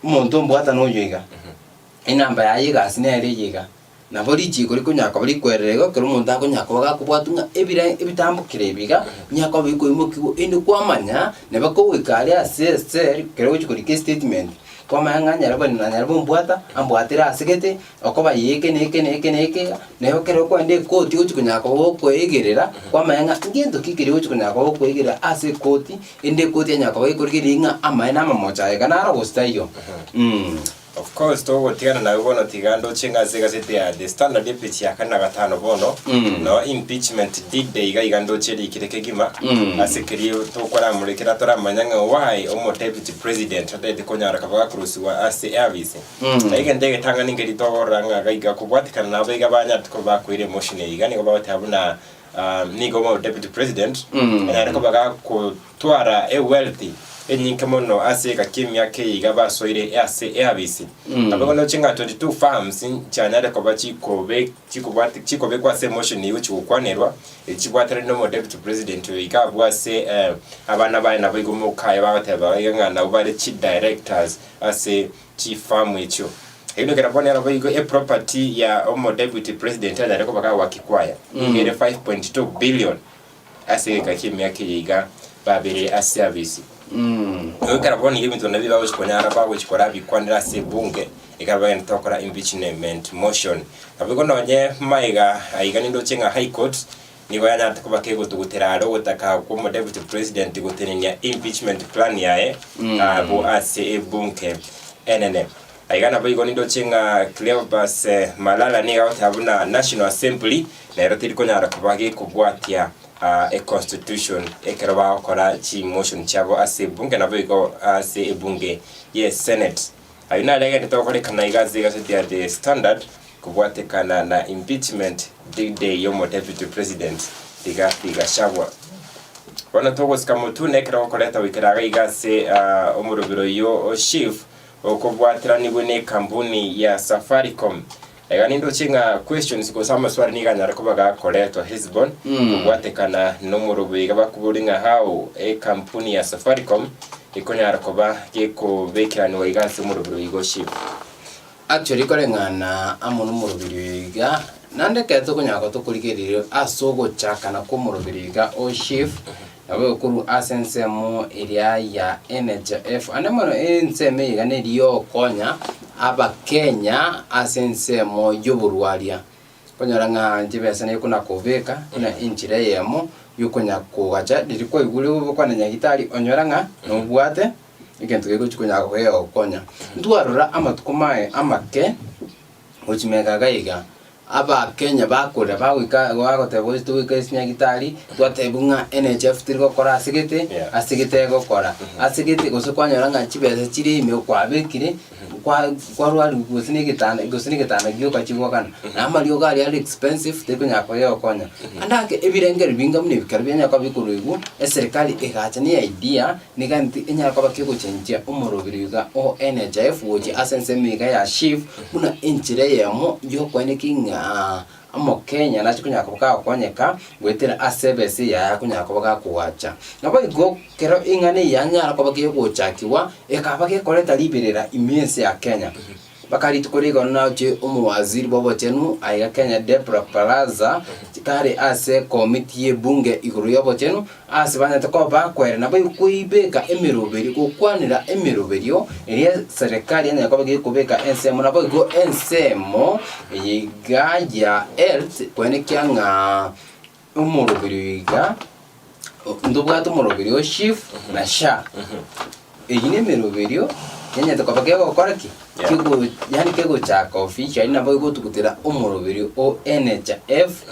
omonto ombwata noyo iga, enamba yaye egasi nere eye iga. Nabo richiiko rikonyara koba rikwerera igo, ekero omonto akonyara koba gakobwatwa ng'a ebire ebitambokire ebi iga, nigo akoba bikoimokigwa inde kwamanya, nabo kogoika aria ase ase ekero ogochia korika estatement, kwamanya ng'a nyarebe na nyarebe ombwata, ambwatire ase gete, okoba ye eke na eke na eke na eke iga, nabo ekero okoenda ekoti ogochia konyara koba gokoegerera, kwamanya ng'a ngento ki keria ogochia konyara koba gokoegerera ase ekoti, ende ekoti yanyara koba gekorigereria ng'a amaene amamocho aye iga naro gose taiyo. Of course togotigana nawe bono tiga ndoche ng'a ase egaseti ya The Standard epeji ya kane na gatano bono no impeachment D-day iga iga ndoche erikire kegima ase keria tokoramorekera toramanya ng'a why omo deputy president atagete konyara koba gakorusiwa ase eafisi. Na egento egetang'ani nkeri togorora ng'a iga iga kobwatekana nabo iga banyarete koba bakoira emotion eye iga nigo bagoteba buna nigo omo deputy president anyare koba gakotwara ewealth enyinge mono ase egaki emiaka eye iga basoire ase eabisi. Nabo igo noche ng'a 22 farms chianyare koba chikobe chikobwati chikobekwa ase emotion eywo chigokwanerwa, echi chibwaterani na omo deputy president oyo iga abwo ase abana baye nabo igo mokaye bagoteba iga ng'a nabwo bare chidirectors ase chifarm echio. Ekero ekero bono nabo igo eproperty ya omo deputy president anyare koba kagwaki kwaya nigo ere 5.2 billion ase egeka ki'emiaka eye iga babere ase abisi. Igo ekero bono iga ebinto nabio bagochi konyara bagochi korabikwanera ase ebunge ekero bagenda gokora impeachment motion. Nabo igo nonye maiga aiga nindoche ng'a high court nigo yanyarete koba kegotugutera are ogotaka kw'omo deputy president gotenenia impeachment plan yaye abwo ase ebunge enene. Aiga naboigo nindoche ng'a Cleopas Malala nigo agoteba buna National Assembly nero teri konyara koba gekobwatia econstitution ekero bagokora chimotion chiabo ase ebunge naboigo ase ebunge ye senate. Ayio nare egento togokorekana iga ase egaseti ya The Standard. Kobwatekana na impeachment D-Day y'omo Deputy President Rigathi Gachagua. Bono togosika motwe nekero gokoreta goikera iga iga ase omorobero oyio o SHIF okobwateranigwe ne ekampuni ya Safaricom. Iga nindoche ng'a questions gose amaswali nigo anyare koba gakoretwa Hesbon kobwatekana nomorobio iga bakoboria ng'a how ekampuni ya Safaricom ekonyara koba gekobekeranigwa iga ase omorobero oyo iga o SHIF. Actually koreng'ana amo nomoroberi oyo iga, naende ekero tokonyara koba tokorigereria ase ogochakana kwa omoroberi iga o SHIF, nabo egokorwa ase ensemo eria ya NHIF, ande mono ensemo eye iga neri yogokonya abakenya ase ensemo yoborwaria. Okonyora ng'a chibesa nigo okona kobeka buna enchera eyemo yokonya kogacha riria kwaigure bobe kwane nyagitari onyora ng'a nobwate. Egento gegochia konyara gokonya. Ntwarora amatuko maye amake gochimeka iga iga, Abakenya bakorera bagoika bagoteba gocha togoika ase nyagitari, twatebiwa ng'a NHIF teri gokora ase gete, Yeah. ase gete egokora, ase gete gose kwanyora ng'a chibesa chire ime kwabekire, kwa kwarwariwu gose na egetanda gose na egetanda gioka chigokana, na amariogo aria are expensive teri konyara koyegokonya. Ande ake ebirengererio binga buna ebi kero bianyara koba bikorwa igwo, eserikari egacha na eidea. Nigo enyare koba kegochenchia omorobiri iga o NHIF gochia ase ensemo iga ya SHIF buna enchera eyemo yokoenekia ng'a omokenya nache konyara koba kagokonyeka goetera ase ebesa eye yaye akonyara koba gakogacha. Naboigo kero eng'ana eye yanyara koba kegochakigwa ekaba gekoreta riberera ime ense ya Kenya. Mpaka rituko rigoro nache omowaziri bw'obochenu aiga Kenya Deborah Baraza kare ase ekomiti y'ebunge igoro y'obochenu ase banyarete koba bakoera nabo koibeka emeroberio gokwanera emeroberio eria serikali yanyare koba gekobeka ensemo naboigo ensemo eye iga ya health koenekia ng'a omoroberio iga ntobwate omoroberio o SHIF na SHA. Eyio nemeroberio yanyarete koba kegokora ki? Yeah. Kego yaani kegochaka officially nabo egotugutera omoroberio o NHIF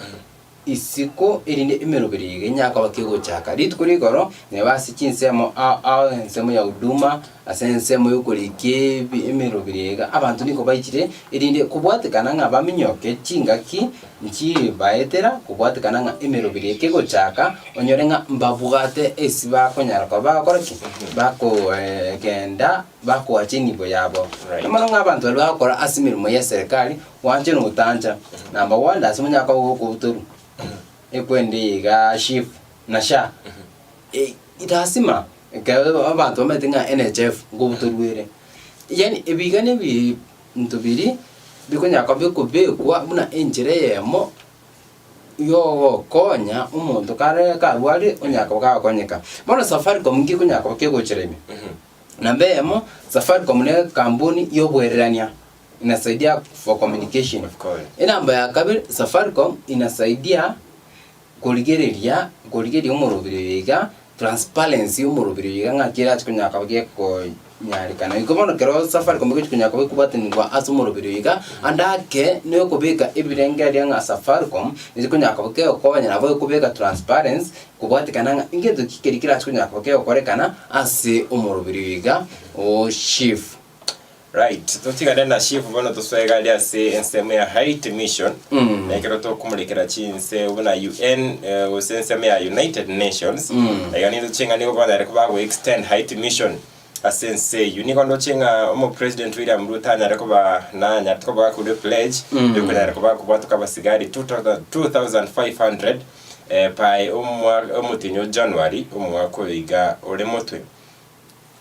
isiko erinde emeroberio eye enyare koba kegochaka. Rituko rigoro neba ase chinsemo ao ao ensemo ya huduma, ase ensemo yokorikia ebi emeroberio eye iga, abanto nigo baichire erinde kobwatekana ng'a baminyoke chingaki Nchibaetera kobwatekana ng'a emeroberi eke egochaka, onyore ng'a mbabwate esi bakonyara koba bagokora ki? Bakogenda bakoacha enibo yabo. Right. Namono ng'a abanto baria bagokora ase emeremo ya eserekari, gwancha na otancha, number one lasima onyare koba gokobutorwa, ekwende eye igaa SHIF na SHA, lasima ekero abanto bamaete ng'a NHIF nkobutorwa ere. Yaani ebi iga na ebi. Ebinto biria bikonyara koba bikobekwa buna enchera eyemo yogokonya omonto kare karwarire onyara koba kagokonyeka. Bono Safaricom nki ekonyara koba kegochera ime? Namba eyemo, Safaricom ne ekampuni ya oboererania, inasaidia for communication. Of course. Enamba ya kabere, Safaricom inasaidia korigereria korigereria omoroberi oyo iga, transparency ya omoroberi oyo iga ng'aki erache konyara koba gekonyarekana. Igo bono ekero Safaricom egochi konyara koba ekobwatanigwa ase omoroberi oyo iga, ande ake na okobeka ebirengererio ng'a Safaricom eri konyara koba kegokonya nabo ekobeka transparency kobwatekana ng'a ngento ki keria kerache konyara koba kegokorekana ase omoroberi oyo iga o SHIF. Right, totigane na SHIF bono tosoe gari ase ensemo ya Haiti Mission. Mm. Ekero tokomurekera chinse buna UN eh, gose ensemo ya United Nations. Mm. Iga nindoche ng'a nigo banyare koba go extend Haiti Mission ase ense eyio. Nigo ndoche ng'a omo President William Ruto anyare koba nanyarete koba gakorwa epledge Mm. yokonyara koba kobwatoka abasigari 2000 2500 eh, by omwa omotienyi o January omwaka oyo iga ore motwe.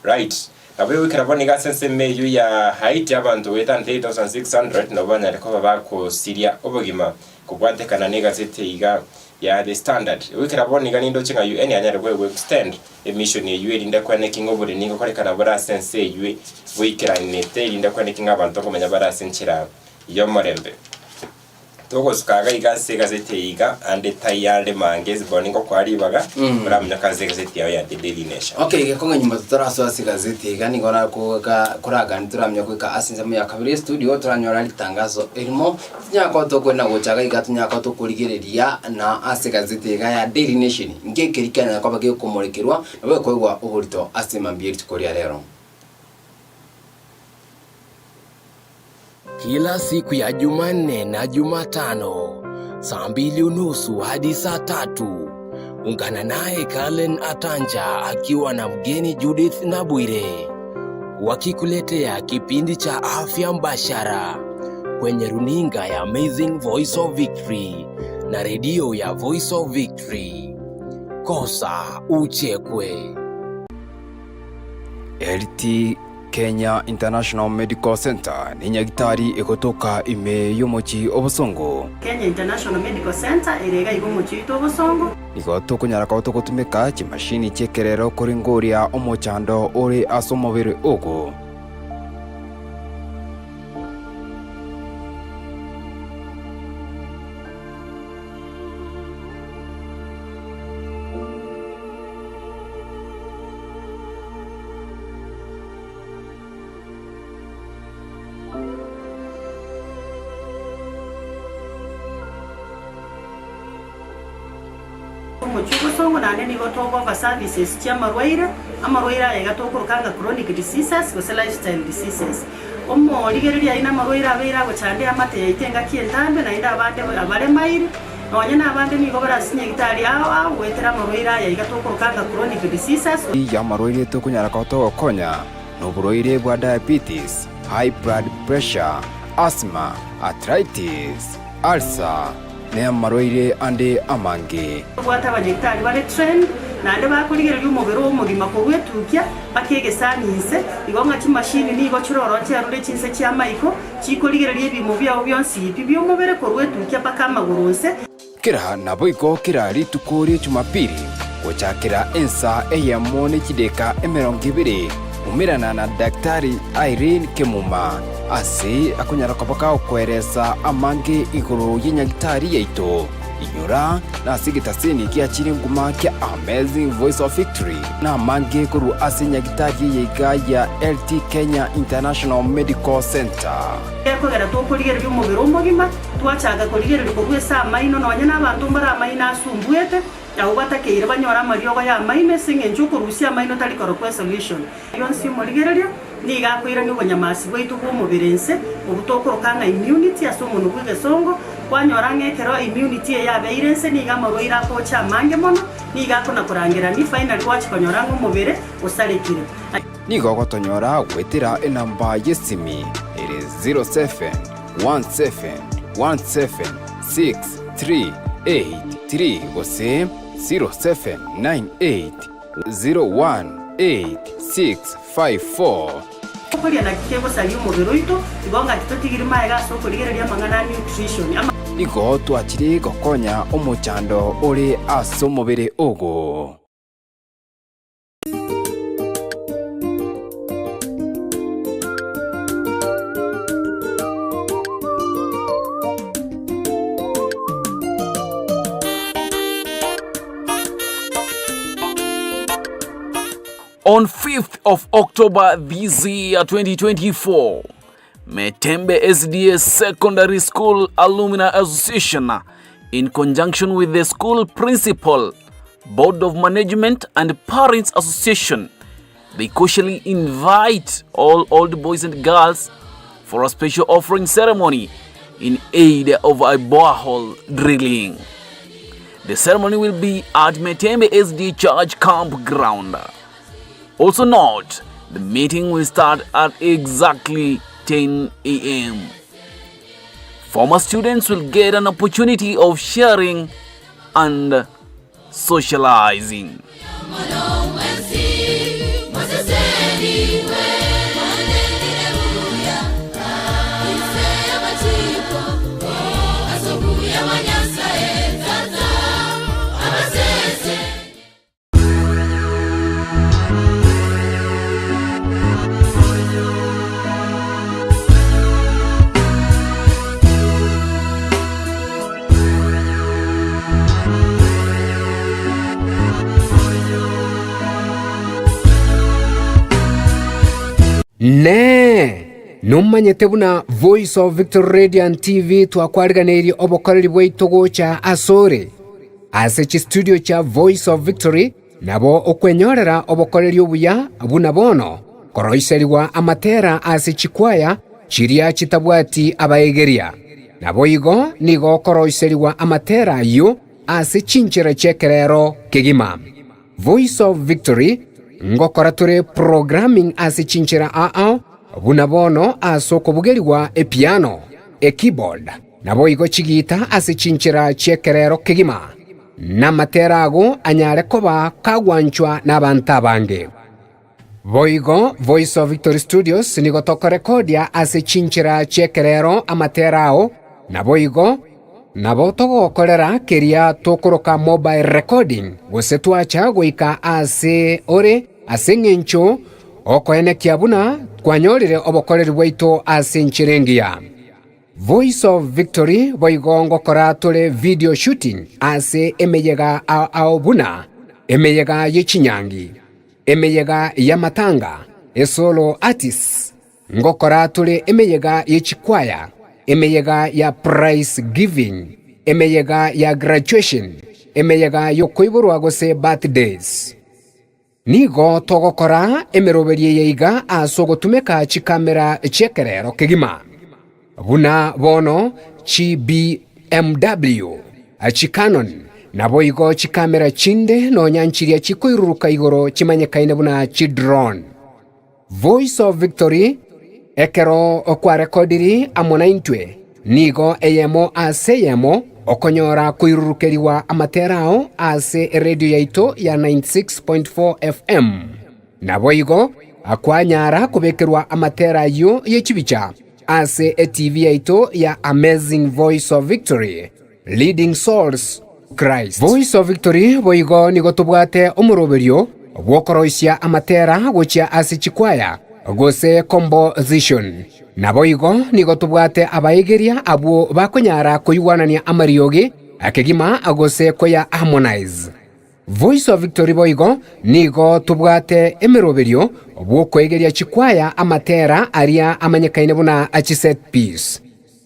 Right. Nabo egoikera bono iga ase ensemo eyio ya Haiti abanto goetania 3600 nabo banyare koba bagosiria obogima kobwatekana na egazeti eyio iga ya The Standard. Egoikera bono iga nindoche ng'a UN yanyare goegwa extend emission eyio erinde kweneki ng'a oboremi ngokorekana bore ase ense eyio boikeranete erinde kweneki ng'a abanto nkomenya bare ase enchera y'omorembe. Togosuka iga iga ase egazeti eye iga, ande tai are mange bono ningokoa ribaga, oraminyoke ase egazeti yao ya The Daily Nation. Okay, gekong'a nyuma totarasoa ase egazeti iga nigo nakoga koragani toramenya goika ase ensemo ya kabere estudio toranyora ritangazo erimo tinyara koba tokoenda gocha iga iga tonyara koba tokorigereria na ase egazeti iga ya Daily Nation inki ekeri kianyara koba gekomorekerwa nabo gekoegwa oborito ase mambia erituko ria rero. Kila siku ya Jumanne na Jumatano saa mbili unusu hadi saa tatu. Ungana naye Kalen Atanja akiwa na mgeni Judith Nabwire wakikuletea kipindi cha afya mbashara kwenye runinga ya Amazing Voice of Victory na redio ya Voice of Victory. Kosa uchekwe. LT Kenya International Medical Centre nenyagitari egotoka ime y'omochie o Bosongo. Kenya International Medical Centre ere iga iga omochie oito o Bosongo. Nigo tokonyara koba togotumeka chimashini chi'ekerero koringoria omochando ore ase omobere ogo. Omochie obosongo naende nigo togofa services chi'amarwaire, amarwaire aya iga tokoroka ng'a chronic diseases gose lifestyle diseases. Omorigereria aye namarwaire abeire agochanda eamate yaito engaki entambe naende abande abaremaire, Nonya nabande nigo barasinye gitari ao ao goetera amarwaire aya iga tokoroka ng'a chronic diseases. Y'amarwaire tokonyara koba togokonya noborwaire bwa diabetes, high blood pressure, asthma, arthritis, ulcer, na amarwaire ande amange. Tobwate abanyagitari bare trained naende bakorigereria omobere omogima korwa etukia mpaka egesani inse, igo ng'a chimashini nigo chiroroche arure chinse chi'amaiko, Chikorigereria ebiimo biao bionsi pi bi'omobere korwa etukia mpaka amagoro onse. Kera naboigo kera rituko ria Jumapili, gochakera ensa eyemo ne chideka 20, umerana na Daktari Irene Kemuma ase akonyara koba kagokoeresa amange igoro y'enyagitari yaito. Inyora nase egetaseni giachire nguma kia Amazing Voice of Victory namange korwa ase nyagitari eye iga ya LT Kenya International Medical Centre. Gekogera tokorigereria omobere omogima, twachaka korigereria korwa ase amaino, nonya nabanto mbare amaino asumbuete, abwo batakeire banyore amariogo y'amaino ase engencho okorusia amaino tari korokwa esolution. Yonsi omorigererio nigo akoirania obonyamasi bwaito bw'omobere inse, obwo tokoroka ng'a immunity ase omonwa bw'egesongo, kwanyora ng'a ekero immunity eye yabeire inse nigo amarwaire agocha amange mono, nigo akona-korangerania finally gwachia konyora ng'a omobere osarekire. Nigo ogotonyora goetera enamba y'esimi ere 0717176383 gose 0798. 018654. Okoria naki kegosaria omobere oito, igo ngaki totigiri maega ase okorigereria amang'ana a nutrition. Ama. Nigo twachire gokonya omochando ore ase omobere ogo. On 5th of October this year 2024, Metembe SDA Secondary School Alumni Association, in conjunction with the school principal, Board of Management and Parents Association, they cordially invite all old boys and girls for a special offering ceremony in aid of a borehole drilling. The ceremony will be at Metembe SD Church Campground. Also note, the meeting will start at exactly 10 a.m. Former students will get an opportunity of sharing and socializing. Inee! Nomanyete buna Voice of Victory Radio and TV twakwariganeirie obokoreri bwaito gocha asore? Ase chistudio chia Voice of Victory nabo okwenyorera obokoreri obuya buna bono, koroiserigwa amatera ase chikwaya, chiria chitabwati abaegeria. Naboigo nigo okoroiserigwa amatera ayio ase chinchera chi'ekerero kegima. Voice of Victory, Ngokora tore programming ase chinchera ao buna bono ase okobugerigwa epiano, ekeyboard, naboigo chigita ase chinchera chi'ekerero kegima, namatera ago anyare koba kagwanchwa nabanto abange. Boigo Voice of Victory Studios nigo tokorekodia ase chinchera chi'ekerero amatera ao, naboigo nabo togokorera keria tokoroka mobile recording gose twacha goika aase ore ase eng'encho okoenekia buna twanyorire obokoreri bwaito ase enchera engiya. Voice of Victory boigo ngokora tore video shooting ase emeyega ao ao buna emeyega ye chinyangi, emeyega y'amatanga, esolo artists, ngokora tore emeyega ye chikwaya, emeyega ya prize giving, emeyega ya graduation, emeyega y'okoiborwa gose birthdays. Nigo togokora emeroberio eye iga ase ogotumeka chikamera chi'ekerero kegima, buna bono chi BMW, chi Canon, naboigo chikamera chinde nonya nchiria chikoiruruka igoro chimanyekaine buna chi drone. Voice of Victory, Ekero kwarekodiri amo naintwe, nigo eyemo ase eyemo okonyora koirurukerigwa amatera ao ase eredio yaito ya 96.4 FM. Naboigo kwanyara kobekerwa amatera ayio ye chibicha ase eTV yaito ya Amazing Voice of Victory, Leading Souls to Christ. Voice of Victory boigo nigo tobwate omoroberio bw'okoroisia amatera gochia ase chikwaya gose composition. Naboigo nigo tobwate abaegeria abwo bakonyara koigwanania amariogi kegima gose koya harmonize. Voice of Victory boigo nigo tobwate emeroberio bw'okoegeria chikwaya amatera aria amanyekaine buna chiset piece.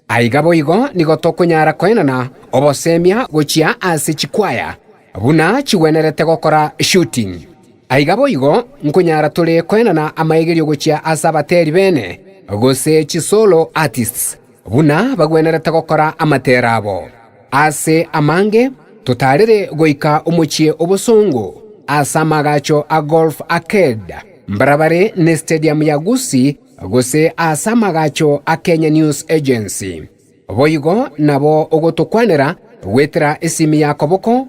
Aiga boigo nigo tokonyara koenana obosemia gochia ase chikwaya buna chigwenerete gokora shooting. Aiga boigo nkonyara tore koenana amaegerio gochia ase abateri bene gose chisolo artists buna bagwenerete gokora amatera abo. Ase amange totarire goika omochie obosongo ase amagacho a Golf Arcade mbarabare ne stadium ya Gusii gose ase amagacho a Kenya News Agency. Boigo nabo ogotokwanera goetera esimi ya koboko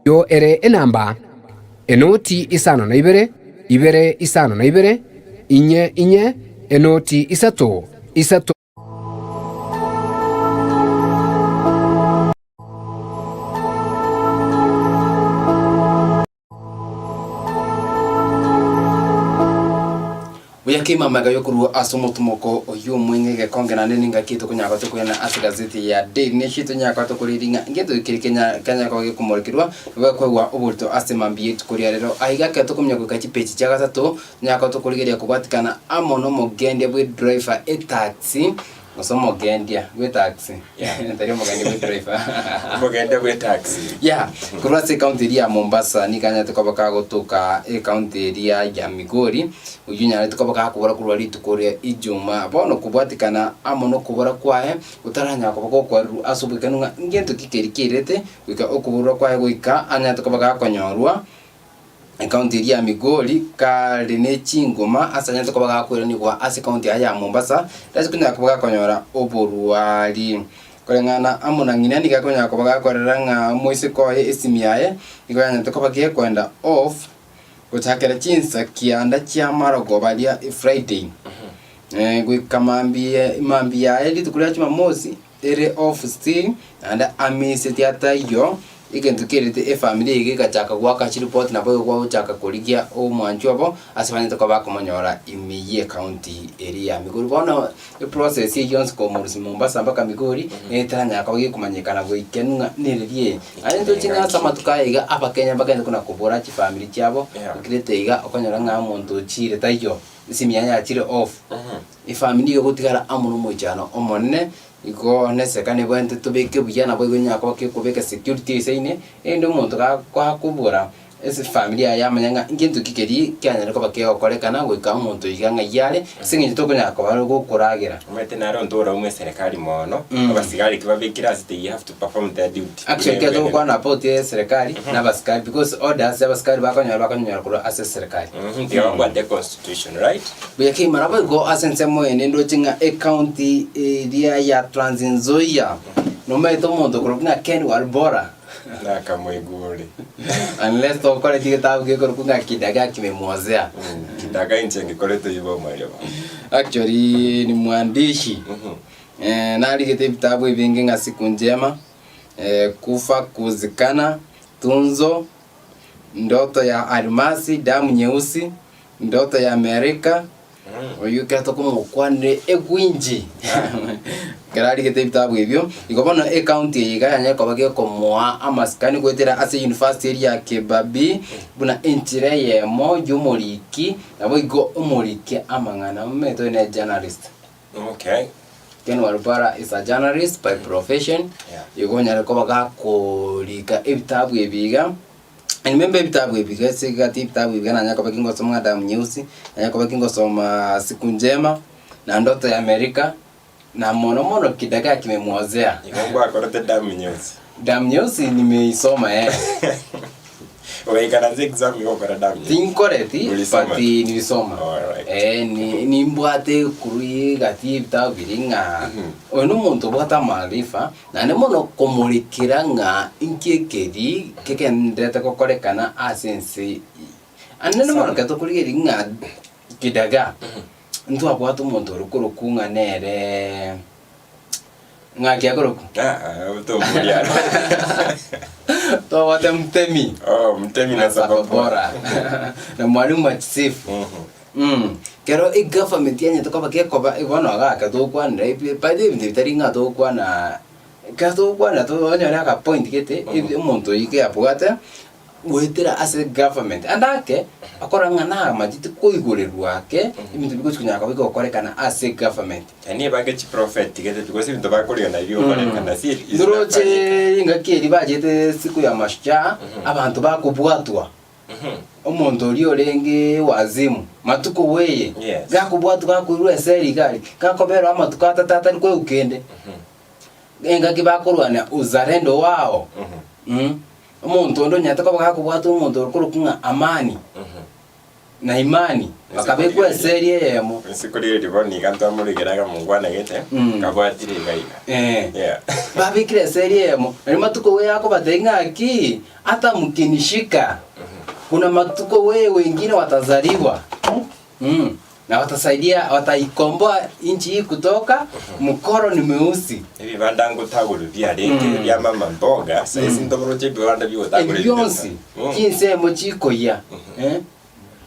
eyio ere enamba enoti isano na ibere, ibere isano na ibere, inye inye, enoti isato, isato. Buya kegima amaiga y'okorua ase omotomoko oyio omweng'e egekonge naende nengaki tokonyara koba tokoirana ase egazeti ya Daily Nation tonyare koba tokoria ng'a ngento keri kenya kenya koba gekomorekerwa gekoegwa oborito ase mambia y'rituko ria rero. Aiga ekero tokomenya goika chipeji chia gatato tonyare koba tokorigereria kobwatikana amo nomogendia bwe driver etaxi gose omogendia bwe taxi tari omogendia bwe driver Omogendia bwe taxi. Yeah, korwa ase ecounty eria ya Mombasa nigo anyarete koba kagotoka ecounty eria ya Migori, oyio onyarete koba gakobora korwa rituko ria Ijumaa. Bono kobwatekana amo nokobora kwaye, otaranyara koba gokwarerwa ase obwekanu ng'a ngento ki keria kerete, goika okoborwa kwaye goika anyarete koba gakonyorwa Ekaunti eria ya Migori kare ne chingoma ase anyarete koba gakoiranigwa ase ekaunti yaye ya Mombasa, riase konyara koba gakonyora oborwari. Koreng'ana amo na ng'ina nigo akonyara koba gakorera ng'a omoiseke oye esimi yaye nigo yanyarete koba gekoenda off gochakera chinsa kianda chia marogoba ria Friday goika mambia mambia yaye rituko ria Jumamosi ere off still naende amiseti ataiyo egento kerete efamiri eye gegachaka goaka chiripoti nabo igo gwagochaka korigia omwanchwa obo ase banyete koba bakomonyora ime ye ecounty eria ya Migori. Bono eprocess eyio yonsi komorusia Mombasa mpaka Migori netaranyara koba gekomanyekana goikenu ng'a nereri eye. Naende ntoche ng'a ase amatuko aya iga abakenya mbagende kona kobora chifamiri chiabo, okirete iga okonyora ng'a omonto ochire taiyo, esimi yaye yachire off. Efamiri nigo egotigara amo nomoichano omonene, igo neseka nebwenerete tobeke buya naboigo enyare koba gekobeka security ase ime, erinde omonto gakobora. Ase efamiri yaye yamanya ng'a ngento ki keria kianyare koba kegokorekana goika omonto iga ng'ai are, ase eng'encho tokonyara koba gokoragera. Omanyete naro ntoraume eserekari mono, abasigari ki babekire ase they have to perform their duty. Actually ekero togokwana about eserekari na abasikari because orders abasikari bakonyora bakonyora korwa ase eserekari. Tiga babwate constitution right? Buya kegima naboigo ase ensemo ende ndoche ng'a ecounty eria ya Trans Nzoia nomanyete omonto okorokwa ng'a Ken Walbora. Nakamoigure. Unless tokoreti getabu gekorokwa ng'a kidagaa kimemwozea. Kidagaa inche ngekorete igo omwarimu. Actually ni mwandishi. Eh, narigete ebitabu ebinge ng'a siku njema, eh, kufa kuzikana, tunzo, ndoto ya almasi, damu nyeusi, ndoto ya Amerika, Oyio ekero tokomokwanera egwinji ekero arigete ebitabu ebio, igo bono ecounty eye iga yanyare koba gekomoa amasikani goetera ase university eria ya Kibabii buna enchera eyemo y'omoriki naboigo omoriki amang'ana omanyete oyo ne journalist. Okay. Ken Walbara is a journalist by profession, Yeah. igo onyare koba gakorika ebitabu ebi iga. Remember ebitabu ebi gese gati ebitabu ebi nanya koba kingosoma ng'a damu nyeusi, nanya koba kingosoma siku njema, na ndoto ya Amerika, na mono mono kidagaa kimemwozea. Igo ngwakorete damu nyeusi. Damu nyeusi nimeisoma eh. Ogaikaransa exam igo okora damu nyeusi. Tinkoreti Ulisoma but tu. nilisoma. Alright. Eh, ni nimbwate korwa egati y'ebitabu biria ng'a oyo nomonto obwate amaarifa Naende mono komorekera ng'a inki ekeri kegendererete gokorekana ase ense Ande mono Sana. ekero tokorigereria ng'a kidagaa, ntwabwate omonto ore korokwa ng'a nere ng'aki akorokwa? Ah, otoboria aro. Twabwate Mtemi Oh, Mtemi na na Sababora. Sababora na Mwalimu Machisifu. Kero egovernment yanyete koba gekoba bono gaka togokwanera ebi by the way ebinto bitari ng'a togokwana ekero togokwana onyore aka point gete ebi omonto oyio keyabwate goetera ase government ande ake akora ng'a namachete koigorerwa ake ebinto bigochi konyara koba bigokorekana ase egovernment. Yaani ebange chiprofeti gete because ebinto bakoriga nabio bigokorekana si is Ndoroche inafanyika. engaki eria bachete siku ya mashujaa abanto bakobwatwa. Omonto oria orenge wazimu, matuko bweye, Yes. gakobwatwa gakoirwa eseri iga aria, gakoberwa amatuko atato atari koegwa kende, engaki bakorwania uzalendo wao, omonto onde onyarete koba gakobwatwa omonto okorokwa ng'a Amani, na Imani, bakabekwa eseri eyemo. Ase korigereria bono iga ntwamorigera iga mongwana gete, kabwatire iga iga. Eh. Yeah. Babekire eseri eyemo, nario matuko bweye akobatebia ng'aki, Hata mkinishika, kuna matuko weye wengine watazaliwa na watasaidia, wataikomboa nchi hii kutoka mkoro ni mweusi. Ebibanda ngotagorwa biarenge bia mama mboga, saisi ntoboroche ebibanda biogotagora Ebi bionsi chinsemo chikoyia eh,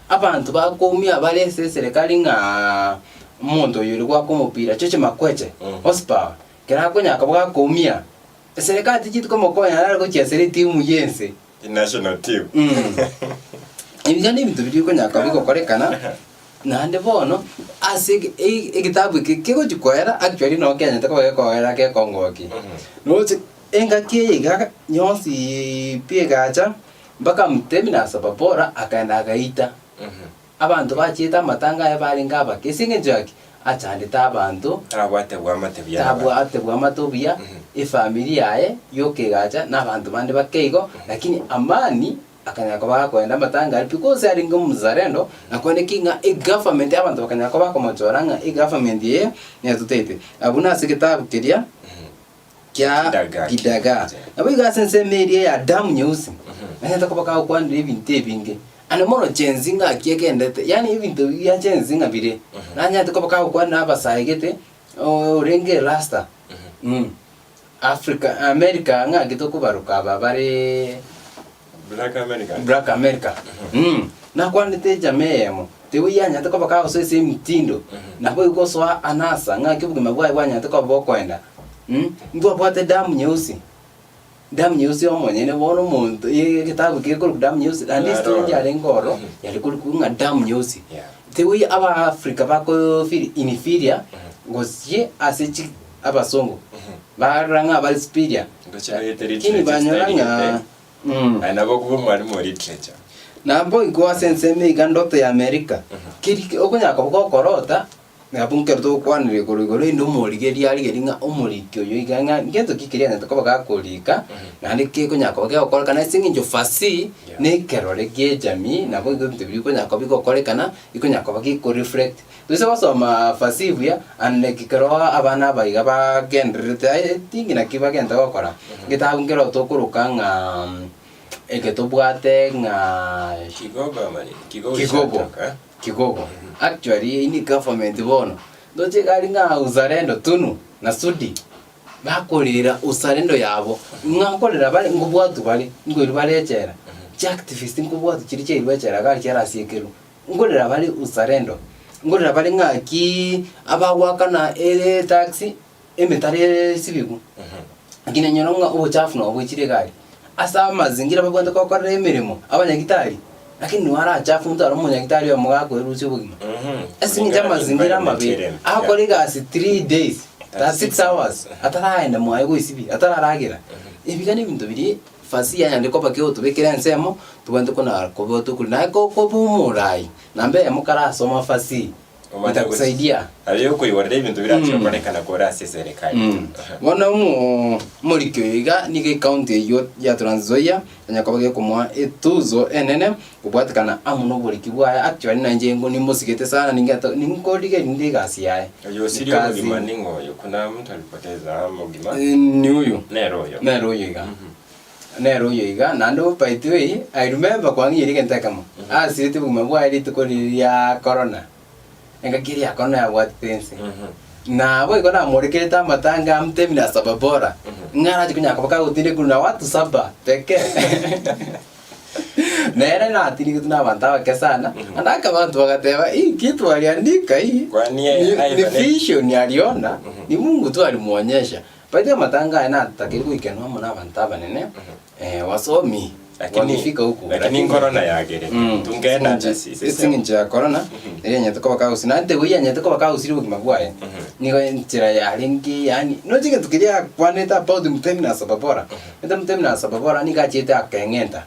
abanto bakoumia bare ase eserekari ng'a omonto oyo ore goaka omopira Cheche Makweche, horsepower, kero akonyara koba gakoumia Eserekari tichiti komokonya nare gochia ase etimu y'ense. National team. Ebiga nebinto biria bikonyara koba bigokorekana, naende bono ase ege- e- egetabu eke kegochi koera actually noo kianyarete koba gekoera gekongokia. Roche engaki eye iga yonsi pi egacha, mpaka Mtemi na Sababora akaenda agaita. Abanto bachiete amatanga aye barenge abake, ase engencho ya ki? Achandete abanto, Tabwate bwamate buya na abanto. tabwate bwamate obuya, efamiri yaye yoka egacha, na abanto bande bake igo, lakini Amani akanyara koba gakoenda amatanga aria because arenge omuzalendo, na korende ki ng'a egovernment abanto bakanyara koba bakomochora ng'a egovernment eye netotaete. Abwo nase egetabu keria kia Kidagaa kidagaa. Nabo igo ase ensemo eria ya damu nyeusi, nanyarete koba kagokwanera ebinto ebinge. Ande mono Gen Z ng'aki egendete, yaani ebinto bia Gen Z ng'a bire, nanyarete koba kagokwana na abasae gete, orenge erasta, Africa, America ng'aki tokobaroka aba bareee Black American. Black America, nakwanete ejama eyemo, teigo yanyarete koba kagosoa ase emitindo, naboigo gosoa anasa ng'aki obogima bwaye bwanyarete koba bokoenda, ntwabwate damu nyeusi. Damu nyeusi omonyene bono omonto egetabu kekorokwa damu nyeusi naende history Naroro. yarenge ororo yare korokwa ng'a damu nyeusi. Yeah. Teiyo abaafrika bako feel inferior gochia ase chi abasongo barora ng'a bare superior Ngochia naete lakini literature banyora style ng'a gete. Aye nabo okobua omwalimu o literature. Nabo igo ase ensemo iga ndoto ya America, keri okonyara koba gokorota, nabo nkero togokwanera igoro igoro rende omorigereria arigereria ng'a omoriki oyo iga ng'a ngento ki keria anyarete koba gakorika, naende kekonyara koba kegokorekana ase eng'encho fasihi na ekerore kia ejamii, nabo igo ebinto biria bikonyara koba bigokorekana, bikonyara koba gekoreflect. Toise gosoma fasihi buya, unlike ekero abana aba iga bagendererete aye tingi naki bagente gokora, egetabu nkero tokoroka ng'a eke tobwate ng'a Kigogo ama nini? Kigogo Kigogo. ishatoka, eh? Kigogo. Actually eyio ni government bono. Ndoche iga aria ng'a uzalendo tunu na sudi bakorera uzalendo yabo ng'a nkorera bare nkobwatwa bare nkoirwa bare echela. Chiactivist nkobwatwa chiria chiairwa echela iga aria chiarasiekerwa. Nkorera bare uzalendo, nkorera bare ng'aki abagoakana etax emetaro esibigwe. Lakini onyore ng'a obochafu nabo boichire iga aria, ase amazingira babwate gokorera emeremo, abanyagitari, lakini nigo arachafu monto aro omonyagitari oyomo gakoerusia obogima. Ase eng'encho amazingira amabe, agokora egasi 3 days, 36 hours, ataraenda mwaye goesibia, atararagera. Ebi iga na ebinto biria fasihi yanyarire koba kegotobekera ensemo, tobwenerete kona koba tokori naye koba omorai, namba eyemo karasoma fasihi. Omanye Itakusaidia. Aye okoigorera ebinto birache gokorekana kore ase eserekari. Bono omo omoriki oyo iga nigo ecounty eyio ya Trans Nzoia onye koba gekomoa etuzo enene kobwatekana amo na oboriki bwaye actually nainche ngo nimosigete sana ningete ninkorigereria ninde egasi yaye. Oyo osirie Kazi omogima ning'o oyo? Kuna mtu alipoteza omogima? Ni huyu. Nere oyo. Nere oyo iga. Nere oyo iga, naende by the way, I remember kwang'iyire egento ekemo, asirete obogima bwaye rituko riria ria corona, engaki eria ya corona yabwatete ense. Nabo igo namorekerete amatanga amtemi na saba bora, ng'a arache konya koba kagotindekwa na watu saba pekee. Nere natindegetwe na abanto abake sana, naende akabanto bagateba hii kitu aliandika hii Kwani ni, yeye ni aiba ne- vision aliona, ni Mungu tu alimuonyesha. By the way amatanga aya natakeire goikerana amo nabanto abanene, wasomi wakifika huku Lakini corona yagerete tungenda ata sisi ase eng'encho ya corona nere yanyarete koba kagosi naende boigo yanyarete koba kagosiria obogima bwaye nigo enchera yarenge yaani noche egento keria akwanete about mtemi na saba bora ente mtemi na saba bora nigo achiete akeng'enta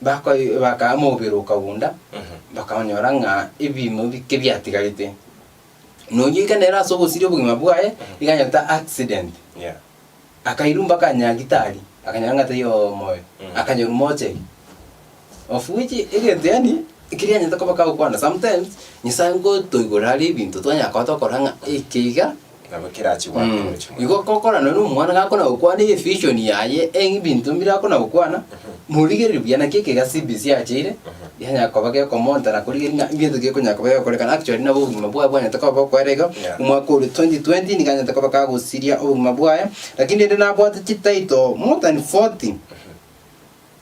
bakoi bakaa omobere okagunda bakanyora ng'a ebimo bike biatigarete. Nonya oika nere ase ogosiria obogima bwaye, nigo anyorete accident. Yeah. Akairwa mpaka nyagitari, akanyora ng'a taiyo moyo, akanyorwa mochari. Of which egento yaani, keria anyarete koba kagokwana sometimes, Nyasaye ngotoigorera are ebinto twanyara koba tokora ng'a eke iga, Nabo kerachi gwake gochia mono. Igo gokora nonye na omwana gakona gokwana evision yaye ebinto mbire akona gokwana, morigereria buya naki ekega CBC acheire, yanyara koba gekomonta na korigereria ng'a egento gekonyara koba gegokorekana actually nabo obogima bwaye bwanyarete koba bokoera igo, Yeah. omwaka oria 2020 nigo anyarete koba kagosiria obogima bwaye, lakini rende nabwate chititle more than 40,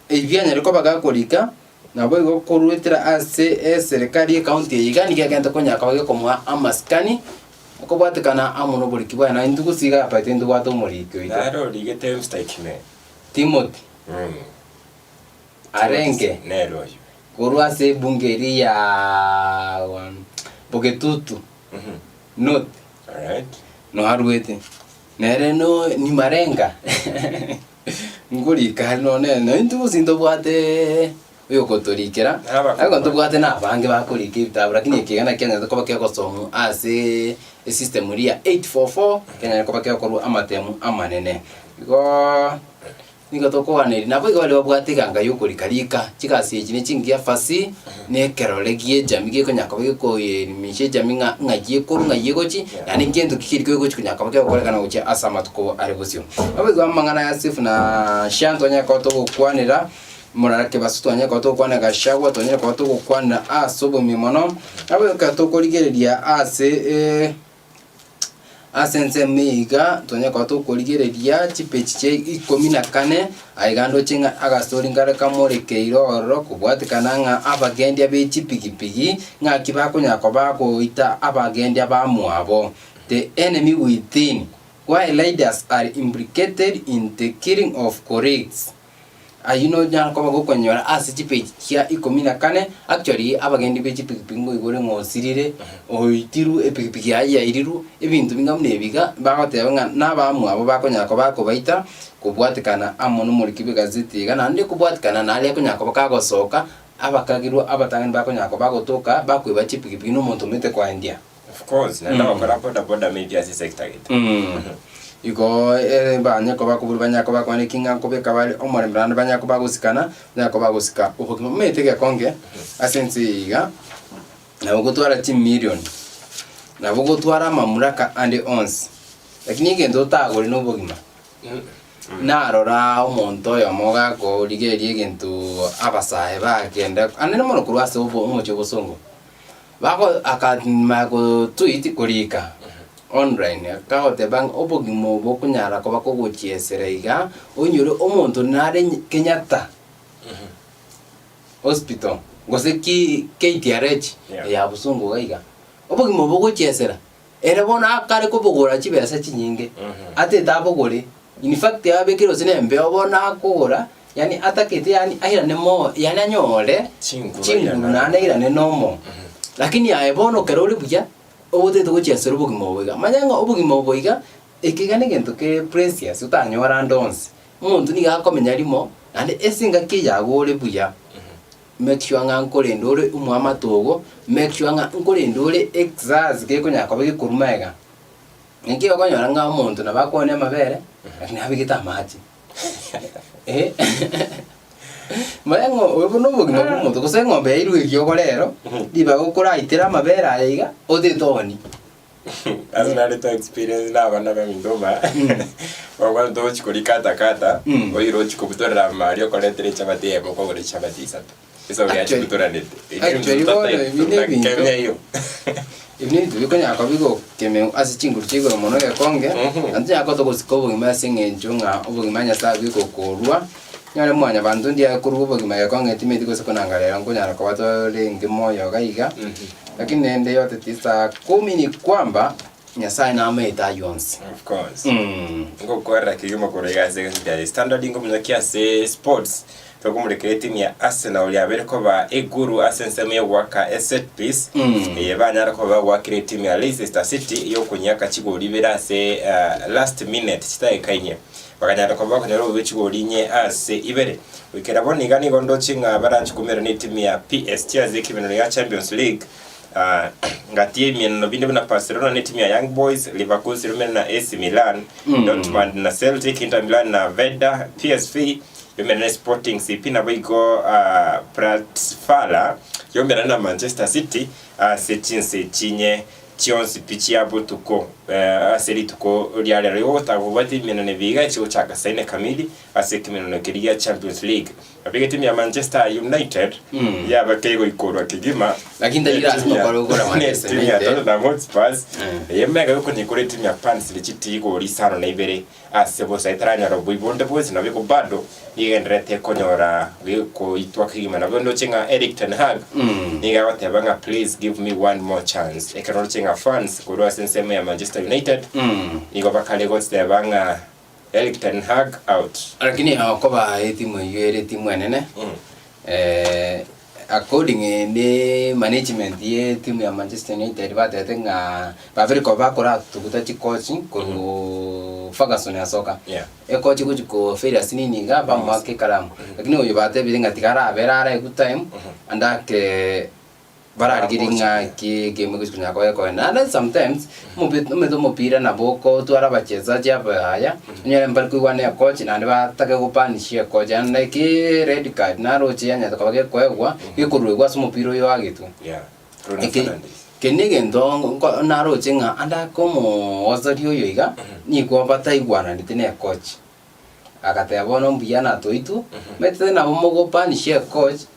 Ebi anyare koba gakorika, naboigo koruetera ase eserekari y'ecounty eye iga nigo egento konya koba gekomoa amasikani, okobwatekana amo noboriki bwaye na intwe gose iga abaito intobwate omoriki oito. Nare origete mstahiki man. Timothy Mm. arenge Nere oyo. korwa ase ebunge eria ya Bogetutu North Alright. noaruete. Nere no ni marenga nkorika are nonye na intwe gose ntobwate oyogotorikera, Nabakobua. ariko ntobwate na abange bakorika ebitabu lakini eke iga nakio kianyarete koba kegosomwa ase esystem eria ya 844 kenyare koba kegokorwa amatemu amanene. Igoo Nigo tokoganeria naboigo baria babwate eganga y'okorika rika chigasi echi ne chingiya fasi, na ekerore gi'ejami gekonyara koba gekoyerimisha ejami ng'a ng'ai ekorwa ng'ai egochi, naende ngento ki kerikio egochi konyara koba kegokorekana gochia ase amatuko are bosio. Naboigo amang'ana ya Sefu na Sha ntwanyare koba togokwanera, morara kebaso twanyare koba togokwanera Gachagua twanyare koba togokwanera ase obomia mono, naboigo ekero tokorigereria ase Ase ensemo eye iga twanyare koba tokorigereria chipeji chia ikomi na kane, aiga ndoche ng'a agastori nkare kamorekeire ororo kobwatekana ng'a abagendia be chipigipigi ng'aki bakonyara koba bagoita abagendia bamwabo. The enemy within, why leaders are implicated in the killing of colleagues. Ayio nonyare koba gokonyora ase chipage chia ikomi na kane, actually abagendi be chipikipiki nkoigure ng'a osirire, oitirwe epikipiki yaye yairirwe, ebinto binga buna ebi iga, bagoteba ng'a nabamwabo bakonyara koba bakobaita, kobwatekana amo nomoriki bw'egazeti iga, naende kobwatekana naria akonyara koba kagosoka, abakagirwa abatang'ani bakonyara koba bagotoka, bakoiba chipikipiki na omonto omanyete koendia. Of course, naende abakora boda boda maybe ase sector gete. Igo banye koba koburu banyare koba kwane ki ng'a nkobeka bare omorembe naende banyare koba gosikana, banyare koba gosika obogima. Omanyete egekonge ase ense eye iga, nabo ogotwara chimilion, nabo ogotwara amamuraka ande onsi, lakini egento otagore na obogima. Narora omonto oyomo gakorigereria egento abasae bagenda anene mono korwa ase obo omochie o bosongo. Bako akamanya gotweet korika online akagoteba ng'a obogima obo okonyara koba kogochiesera iga, onyore omonto nare Kenyatta hospital gose ki KTRH Yeah. ya bosongo iga iga. Obogima obo ogochiesera, ere bono akare kobogora chibesa chinyinge, atete abogore, in fact abekire gose na embeo bono akogora. Yaani atakete yaani airane mo yaani anyore Chinguru chinguru airane. naende airane nomo. Lakini aye bono ekero ore buya, ogotete gochia asore obogima obo iga. Manya ng'a obogima obo iga, eke iga negento kere precious otanyore ande onsi. Omonto nigo akomenya rimo, naende ase engaki eye yago ore buya, make sure ng'a nkorenda ore omwamate ogo, make sure ng'a nkorenda ore ekizazi gekonyara koba gekorwa magega. Naki okonyora ng'a omonto nabo akwane amabere, lakini abegete amache. Eh, manya ng'a obo na obogima bwa omonto, gose eng'ombe yairwe eriogo rero, ribaga okoraitera amabere aya iga, otete oonie. Ase nare to experience na abana baminto ba bakwana togochi korikata kata oire ochi kobutorera amari okoretera echabati eyemo okogora echabati isato ase oria Actually- achibutoranete. actually bono ebi na ebinto- Ebi nebinto bikonyara koba bigokemigwa ase chinguru chia igoro mono egekonge, na tonyare koba togosika obogima ase eng'encho ng'a obogima Nyasae bwikokorua, nyore mwanyabanto ndiaye korwa obogima egekonge timeti gose konanga rero nkonyara koba torenge moyo iga iga, lakini rende yote tisa kumi ni kwamba Nyasae namaete ayio onsi. Of course. Ngokwarera kegima korwa iga ase egasi ya Standard ngomonyokia ase sports tokomorekera etimu ya Arsenal yabeire koba eguru ase ensemo yogoaka eset piece eye banyare koba bagoakera etimu ya Leicester City yokonyiaka chigori ibere ase last minute chidakika inye bakanyara koba bakonyora obobe chigori inye ase ibere goikera bono iga nigo ndoche ng'a baranche komerana etimu ya PSG ase ekebenero ya Champions League Ngati y'emieneno binde buna Barcelona ne timu ya Young Boys, Leverkusen irumire na AC Milan, Dortmund na Celtic, Inter Milan na Werder, PSV yomere na Sporting CP naboigo Bratislava yomere na Manchester City ase chinse chinye chionsi pi chia botuko ase rituko ria rero. Igo gotaka kobwatia emieneno ebi iga echigochaka saa ine kamili ase ekemeneno keria gia Champions League. Nabo etimu ya Manchester United yaba kegoikorwa kegima Lakini tari lazima okore gokora Manchester Netimu ya United. Tottenham Hotspurs eye mega yokonyekora etimu ya Barnsley chitigori isano na ibere ase bosa etaranyora oboi bonde bwonsi nabo igo bado nigo egendererete konyora goitwa kegima nabo ndoche ng'a Erik ten Hag nigo agoteba ng'a please give me one more chance ekero ndoche ng'a fans korwa ase ensemo ya Manchester United nigo bakare goteba ng'a Erik ten Hag out. Lakini okoba etimu eyio ere etimu enene according ne management ye etimu ya Manchester United batebete ng'a babere koba bakoratuguta chikochi korwa Ferguson asoka. Yeah. Ekochi gochi ko fail asinini iga bamoaka ekaramu. Lakini oyo batebire ng'a tiga arabere are good time ande ake Bararigerie ng'a ki egame egochi konyara koba ekoenda. Naende sometimes, omope omanyete omopira nabo okotwara abachesaji abaya, onyore mbari koigwana na ekochi naende batake gopanisha ekochi naende ki red card naroche yanyarete koba gekoegwa, gekoruegwa ase omopira oyo oagetwe. Yeah, Bruno Eke Fernandes. eke na egento nko naroche ng'a ande ake omoosori oyo iga, nigo bataigwananeti na ekochi. Agateba bono mbuya natoitwe, omanyete nabo mogopanisha ekochi.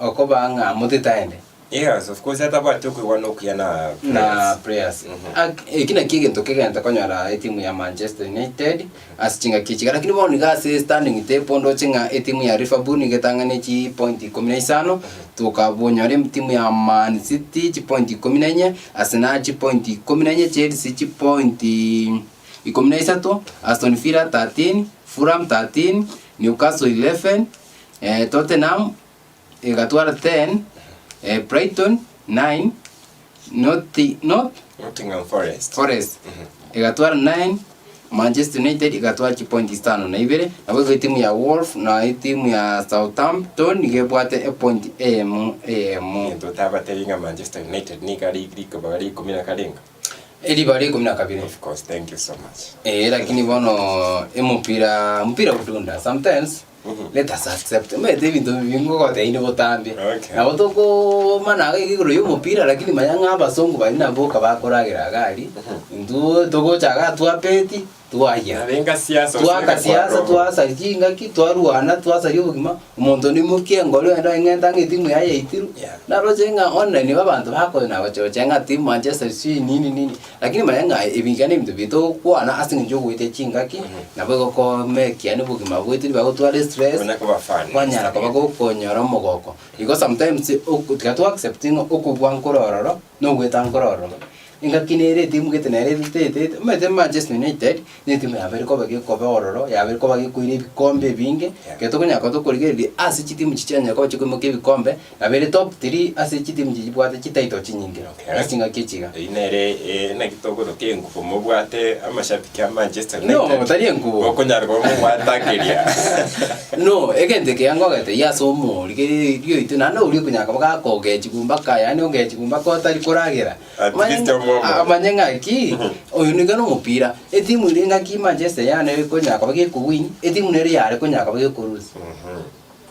Okoba ng'a motitaende. Yes, of course atabwati okoigwana okuya na na players. players. Ak- Eki nakio egento kegente konyora etimu ya Manchester United ase chingaki echi. Lakini bono nigo ase standing table ndoche ng'a etimu ya Liverpool nigo etang'ani chipoint ikomi na isano, tokabonyora etimu ya Man City chipoint ikomi na inye, Arsenal chipoint ikomi na inye, Chelsea chipoint ikomi na isato, Aston Villa 13, Fulham 13, Newcastle 11. Tottenham egatwara 10, Brighton 9, Noti, Not, Nottingham Forest. Forest egatwara 9, Manchester United egatwara chipointi isano na ibere, nabo igo etimu ya Wolf na etimu ya Southampton nigo ebwate epointi eyemo eyemo. Egento otabatebi ng'a Manchester United nigo ari rikoba ria ikomi na karenga. Eriba ria ikomi na kabere. Of course, thank you so much. Eh, lakini bono emopira mpira kudunda sometimes let us accept omanyete ebinto bingogoteini botambe Okay. nabo tokomana iga igoro ya omopira lakini manya ng'a abasongo baria nabo boka bakoragera iga aria intwe togocha iga twapeti twayia Nabenga siasa twaka siasa twasaria chingaki twarwana twasaria obogima omonto nimokia engori ogende oeng'ente ang'e etimu yaye yaitirwe Yeah. naroche ng'a online igo abanto bakonya gochocha ng'a team Manchester sijui nini nini lakini manya ng'a ebi iga na ebinto biria togokwana ase eng'encho yogoetia chingaki nabo egokomekia na obogima bwaito ribaga gotwara estress Konya koba fun. kwanyara koba gokonyora omogoko. Igo sometimes oko tiga to accept ng'a okobua nkore ororo, na ogoeta nkore ororo. Engaki nere etimu gete nere etete omanyete Manchester United, na etimu yabeire koba gekoba ororo, yabeire koba gekoira ebikombe ebinge, Yeah. ekero tokonyara koba tokorigereria ase chitimu chiria chianyara koba chikoimokia ebikombe, nabo ere top three ase chitimu chiria chibwate chititle chinyinge, Okay. ase chingaki echi iga. Eyio nere eh, naki tokoroka engubo mobwate amashabiki a Manchester No, United. tari engubo. Okonyara koba mobwatakeria. No, egento eke ngogete ase omorigereria oito naende oria okonyara koba gakogechigwa mpaka yaani ogechigwa mpaka otari koragera. At least omwe omoyo. Amanye ng'aki, oyo nigo nomopira, etimu ere ng'aki Manchester yane ekonyara koba gekowin, etimu nere yare konyara koba gekolose.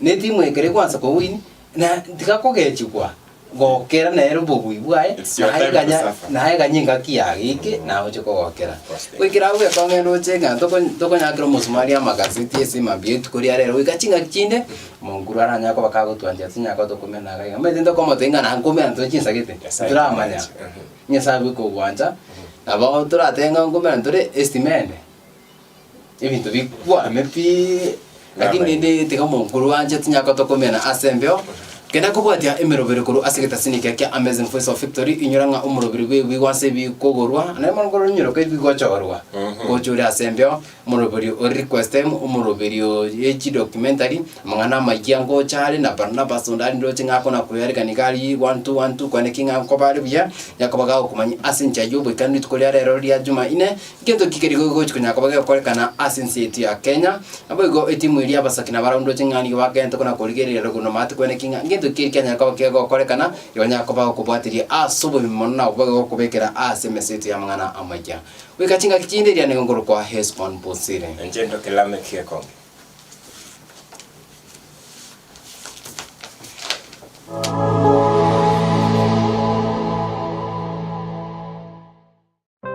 Na etimu ekero ekwansa kowin, na tiga kogechigwa, gokera nere obobui bwaye, It's your naye time to ganya suffer. naye ganya engaki yago eike, naye oche kogokera. Goikera abwo ekong'ende oche ng'a toko tokonyakera omosumari amagaseti ase emambia rituko ria rero goika chingaki chinde, Omonguru aranyare koba kagotwanchera tinyara koba tokomena iga iga. Omanyete ntokomotebia ng'a nankomena ntore chinsagete, Nyasaye ntoramanya. tamwanchi. Mhm. Nyasaye bweka ogwancha, nabo toratebe ng'a nkomena ntore estima ende, ebinto bikwame pi, lakini Namanya. rende tiga omonguru anche tinyara koba tokomena ase embeo, kenda kobwatia emeroberi korwa ase egetasini ekia kia Amazing Voice of Victory, inyora ng'a omoroberi bwa ebigwa ase ebikogorwa, naende mono nkorora onyoreke ebigochorwa, gocha ore ase embeo. Omoroberio o Request Time, omoroberio ye chidocumentary, amang'ana amayia ngocha are na Barnabas onde are ndoche ng'a akona koyarekani iga aria one two one two kwane ki ng'a nkoba are buya, yakoba gagokomanyia ase enchera ya oboikanu rituko ria rero ria Jumaine, egento ki keria gogochi konya koba gegokorekana ase ense yaito ya Kenya. Naboigo etimu eria abasaki nabarabwo ndoche ng'a nigo bakogenda kona korigereria rogoro maate kwane ki ng'a ngento ki keria kianyara koba kegokorekana, igo nyara koba gokobwateria ase obogima mono na koba gokobekera ase emesa yaito y'amang'ana amayia. Goika chingaki chinde eria nigo nkorokwa Hesbon Bosire. Inche ntoke Lameki ekonge.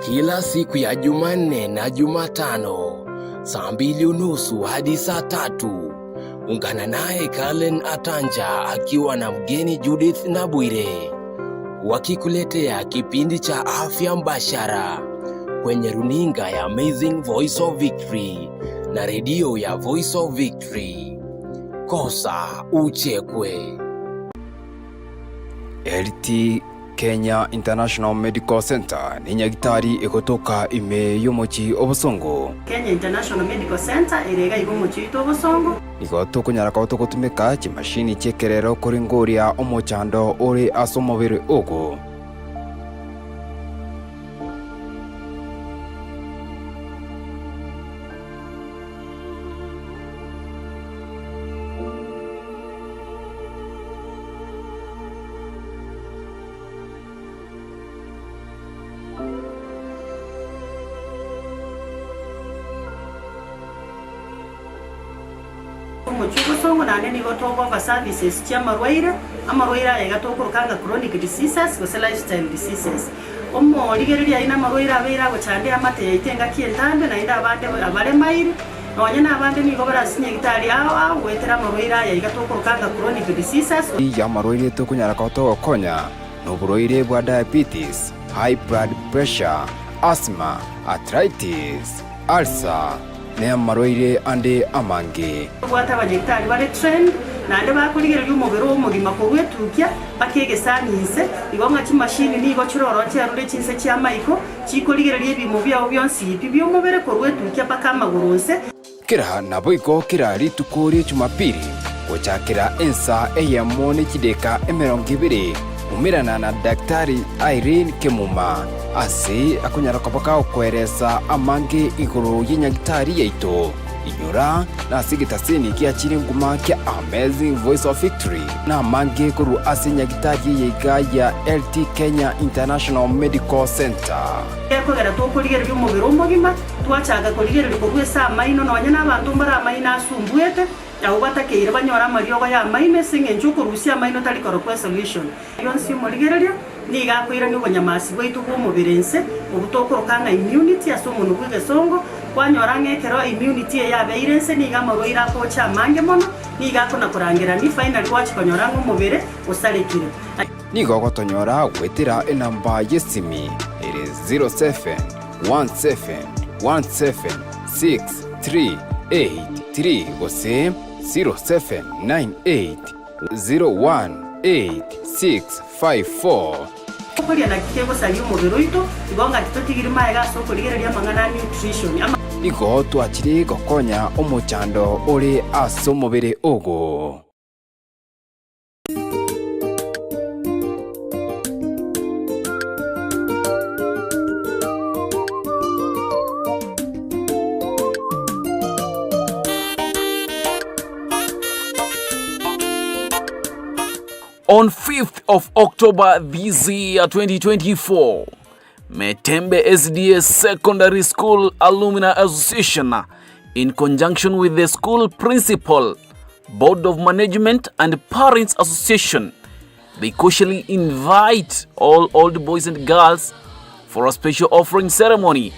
Kila siku ya Jumanne na Jumatano saa 2:30 hadi saa 3 ungana naye Kalen Atanja akiwa na mgeni Judith Nabwire wakikuletea kipindi cha afya mbashara kwenye runinga ya Amazing Voice of Victory na redio ya Voice of Victory. Kosa uchekwe. LT Kenya International Medical Centre nenyagitari egotoka ime y'omochie o Bosongo. Kenya International Medical Centre ere iga iga omochie oito o Bosongo. Igo tokonyara koba togotumeka chimashini chi'ekerero koringoria omochando ore ase omobere ogo. Omochie obosongo naende nigo togofa services chi'amarwaire, amarwaire aya iga tokoroka ng'a chronic diseases gose lifestyle diseases. Omorigereria aye namarwaire abeire agochanda eamate yaito engaki entambe naende abande abaremaire, nonye nabande nigo bare ase chinyagitari ao ao goetera amarwaire aya iga tokoroka ng'a chronic diseases. Y'amarwaire tokonyara koba togokonya noborwaire bwa diabetes, high blood pressure, asthma, arthritis, ulcer, na amarwaire ande amange. Tobwate abanyagitari bare trained naende bakorigereria omobere omogima korwa etukia mpaka egesani inse, igo ng'a chimashini nigo chiroro chiarure chinse chi'amaiko, chikorigereria ebiimo biao bionsi pi bi'omobere korwa etukia mpaka amagoro inse. Kera naboigo kera rituko ria Jumapili. Gochakera ensa eyemo ne chideka 20, umerana na Daktari Irene Kemuma ase akonyara koba kagokoeresa amange igoro y'enyagitari yaito. Inyora nase egetaseni giachire nguma kia Amazing Voice of Victory namange korwa ase enyagitari eye iga ya LT Kenya International Medical Centre. Gekogera tokorigereria omobere omogima, twachaka korigereria korwa ase amaino, nonya nabanto mbare amaino asumbuete, Abwo batakeire banyore amariogo y'amaino ase engencho okorusia amaino tari korokwa esolution. Yonsi omorigereria nigo akoirania obonyamasi bwaito bw'omobere inse, obwo tokoroka ng'a immunity ase omonwa bw'egesongo, kwanyora ng'a ekero immunity eye yabeire inse nigo amarwaire agocha amange mono, nigo akona korangerania finally gwachia konyora ng'a omobere osarekire. Nigo ogotonyora goetera enamba y'esimi ere 0717176383 gose 0798018654. Okoria naki kegosaria omobere oito, igo ng'a titotigiri maega ase okorigereria amang'ana a nutrition. Ama. Nigo twachire gokonya omochando ore ase omobere ogo. On 5th of October this year 2024, Metembe SDA Secondary School Alumni Association, in conjunction with the school principal, Board of Management and Parents Association, they cordially invite all old boys and girls for a special offering ceremony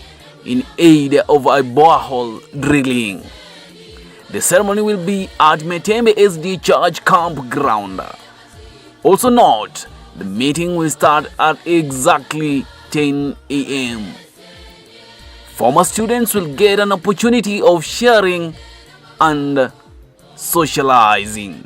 in aid of a borehole drilling. The ceremony will be at Metembe SD Church Campground. Also note, the meeting will start at exactly 10 a.m. Former students will get an opportunity of sharing and socializing.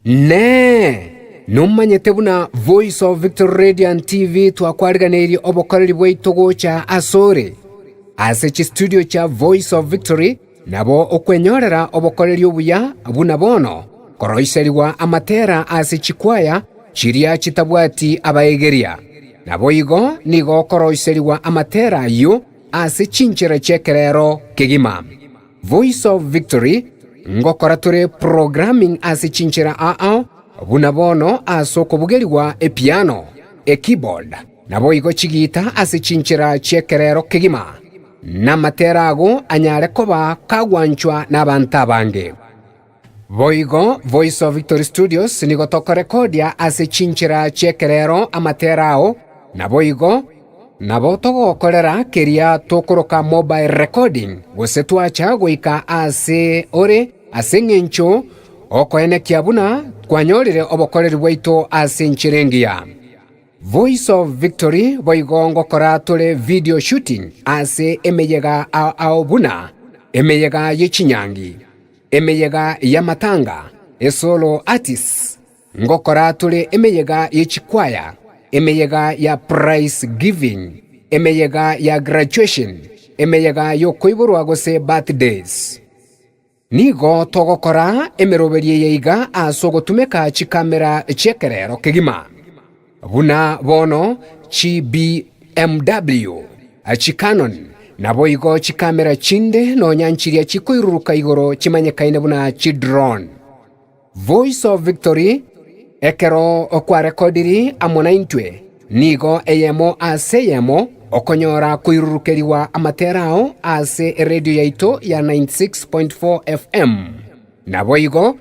Inee! Nomanyete buna Voice of Victory Radio and TV twakwariganeirie obokoreri bwaito gocha asore? Ase chistudio chia Voice of Victory nabo okwenyorera obokoreri obuya buna bono, koroiserigwa amatera ase chikwaya chiria chitabwati abaegeria. Naboigo nigo okoroiserigwa amatera ayio ase chinchera chi'ekerero kegima. Voice of Victory ngokora tore programming ase chinchera ao buna bono ase okobugerigwa epiano, ekeyboard, Naboigo chigiita ase chinchera chi'ekerero kegima, na amatera ago anyare koba kagwanchwa nabanto abange. Boigo Voice of Victory Studios nigo tokorekodia ase chinchera chi'ekerero amatera ao, naboigo nabo togokorera keria tokoroka mobile recording gose twacha goika aase ore ase eng'encho okoenekia buna twanyorire obokoreri bwaito ase enchera engiya. Voice of Victory boigo ngokora tore video shooting ase emeyega ao ao buna emeyega ye chinyangi, emeyega y'amatanga, esolo artists, ngokora tore emeyega ye chikwaya, emeyega ya prize giving, emeyega ya graduation, emeyega y'okoiborwa gose birthdays. Nigo togokora emeroberio eye iga ase ogotumeka chikamera chi'ekerero kegima, buna bono chi BMW, chi Canon, naboigo chikamera chinde nonya nchiria chikoiruruka igoro chimanyekaine buna chi drone. Voice of Victory, ekero kwarekodiri amo naintwe, nigo eyemo ase eyemo okonyora koirurukerigwa amatera ao ase eredio yaito ya 96.4 FM. Naboigo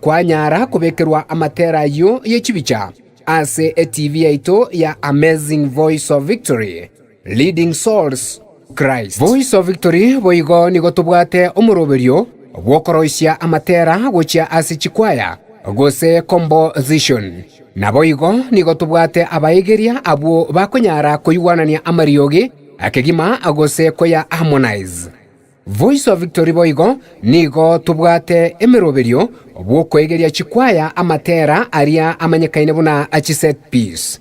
kwanyara kobekerwa amatera ayio ye chibicha ase eTV yaito ya Amazing Voice of Victory, Leading Souls. Christ. Voice of Victory boigo nigo tobwate omoroberio bw'okoroisia amatera gochia ase chikwaya gose composition. Naboigo nigo tobwate abaegeria abwo bakonyara koigwanania amariogi kegima gose koya harmonize. Voice of Victory boigo nigo tobwate emeroberio bw'okoegeria chikwaya amatera aria amanyekaine buna chiset piece.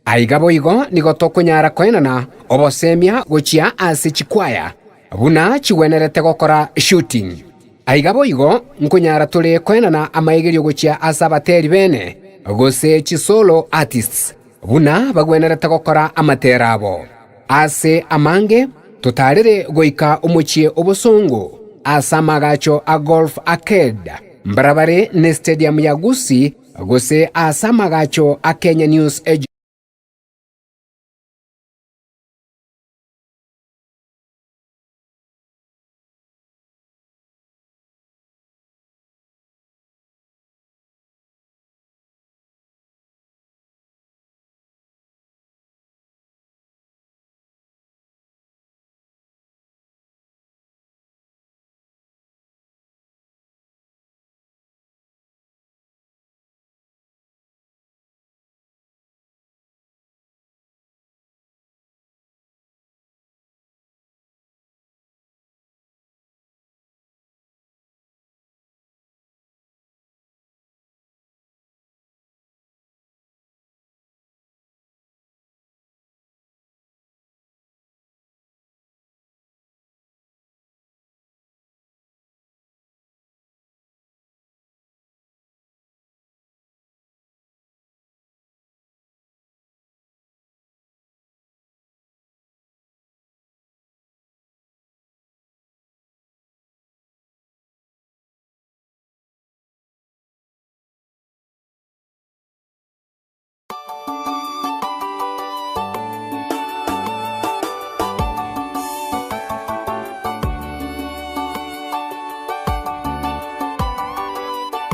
Aiga boigo nigo tokonyara koenana obosemia gochia ase chikwaya buna chigwenerete gokora shooting. Aiga boigo nkonyara tore koenana amaegerio gochia ase abateri bene gose chisolo artists buna bagwenerete gokora amatera abo. Ase amange totarere goika omochie obosongo ase amagacho a Golf Arcade mbarabare ne stadium ya Gusii gose ase amagacho a Kenya News Agency.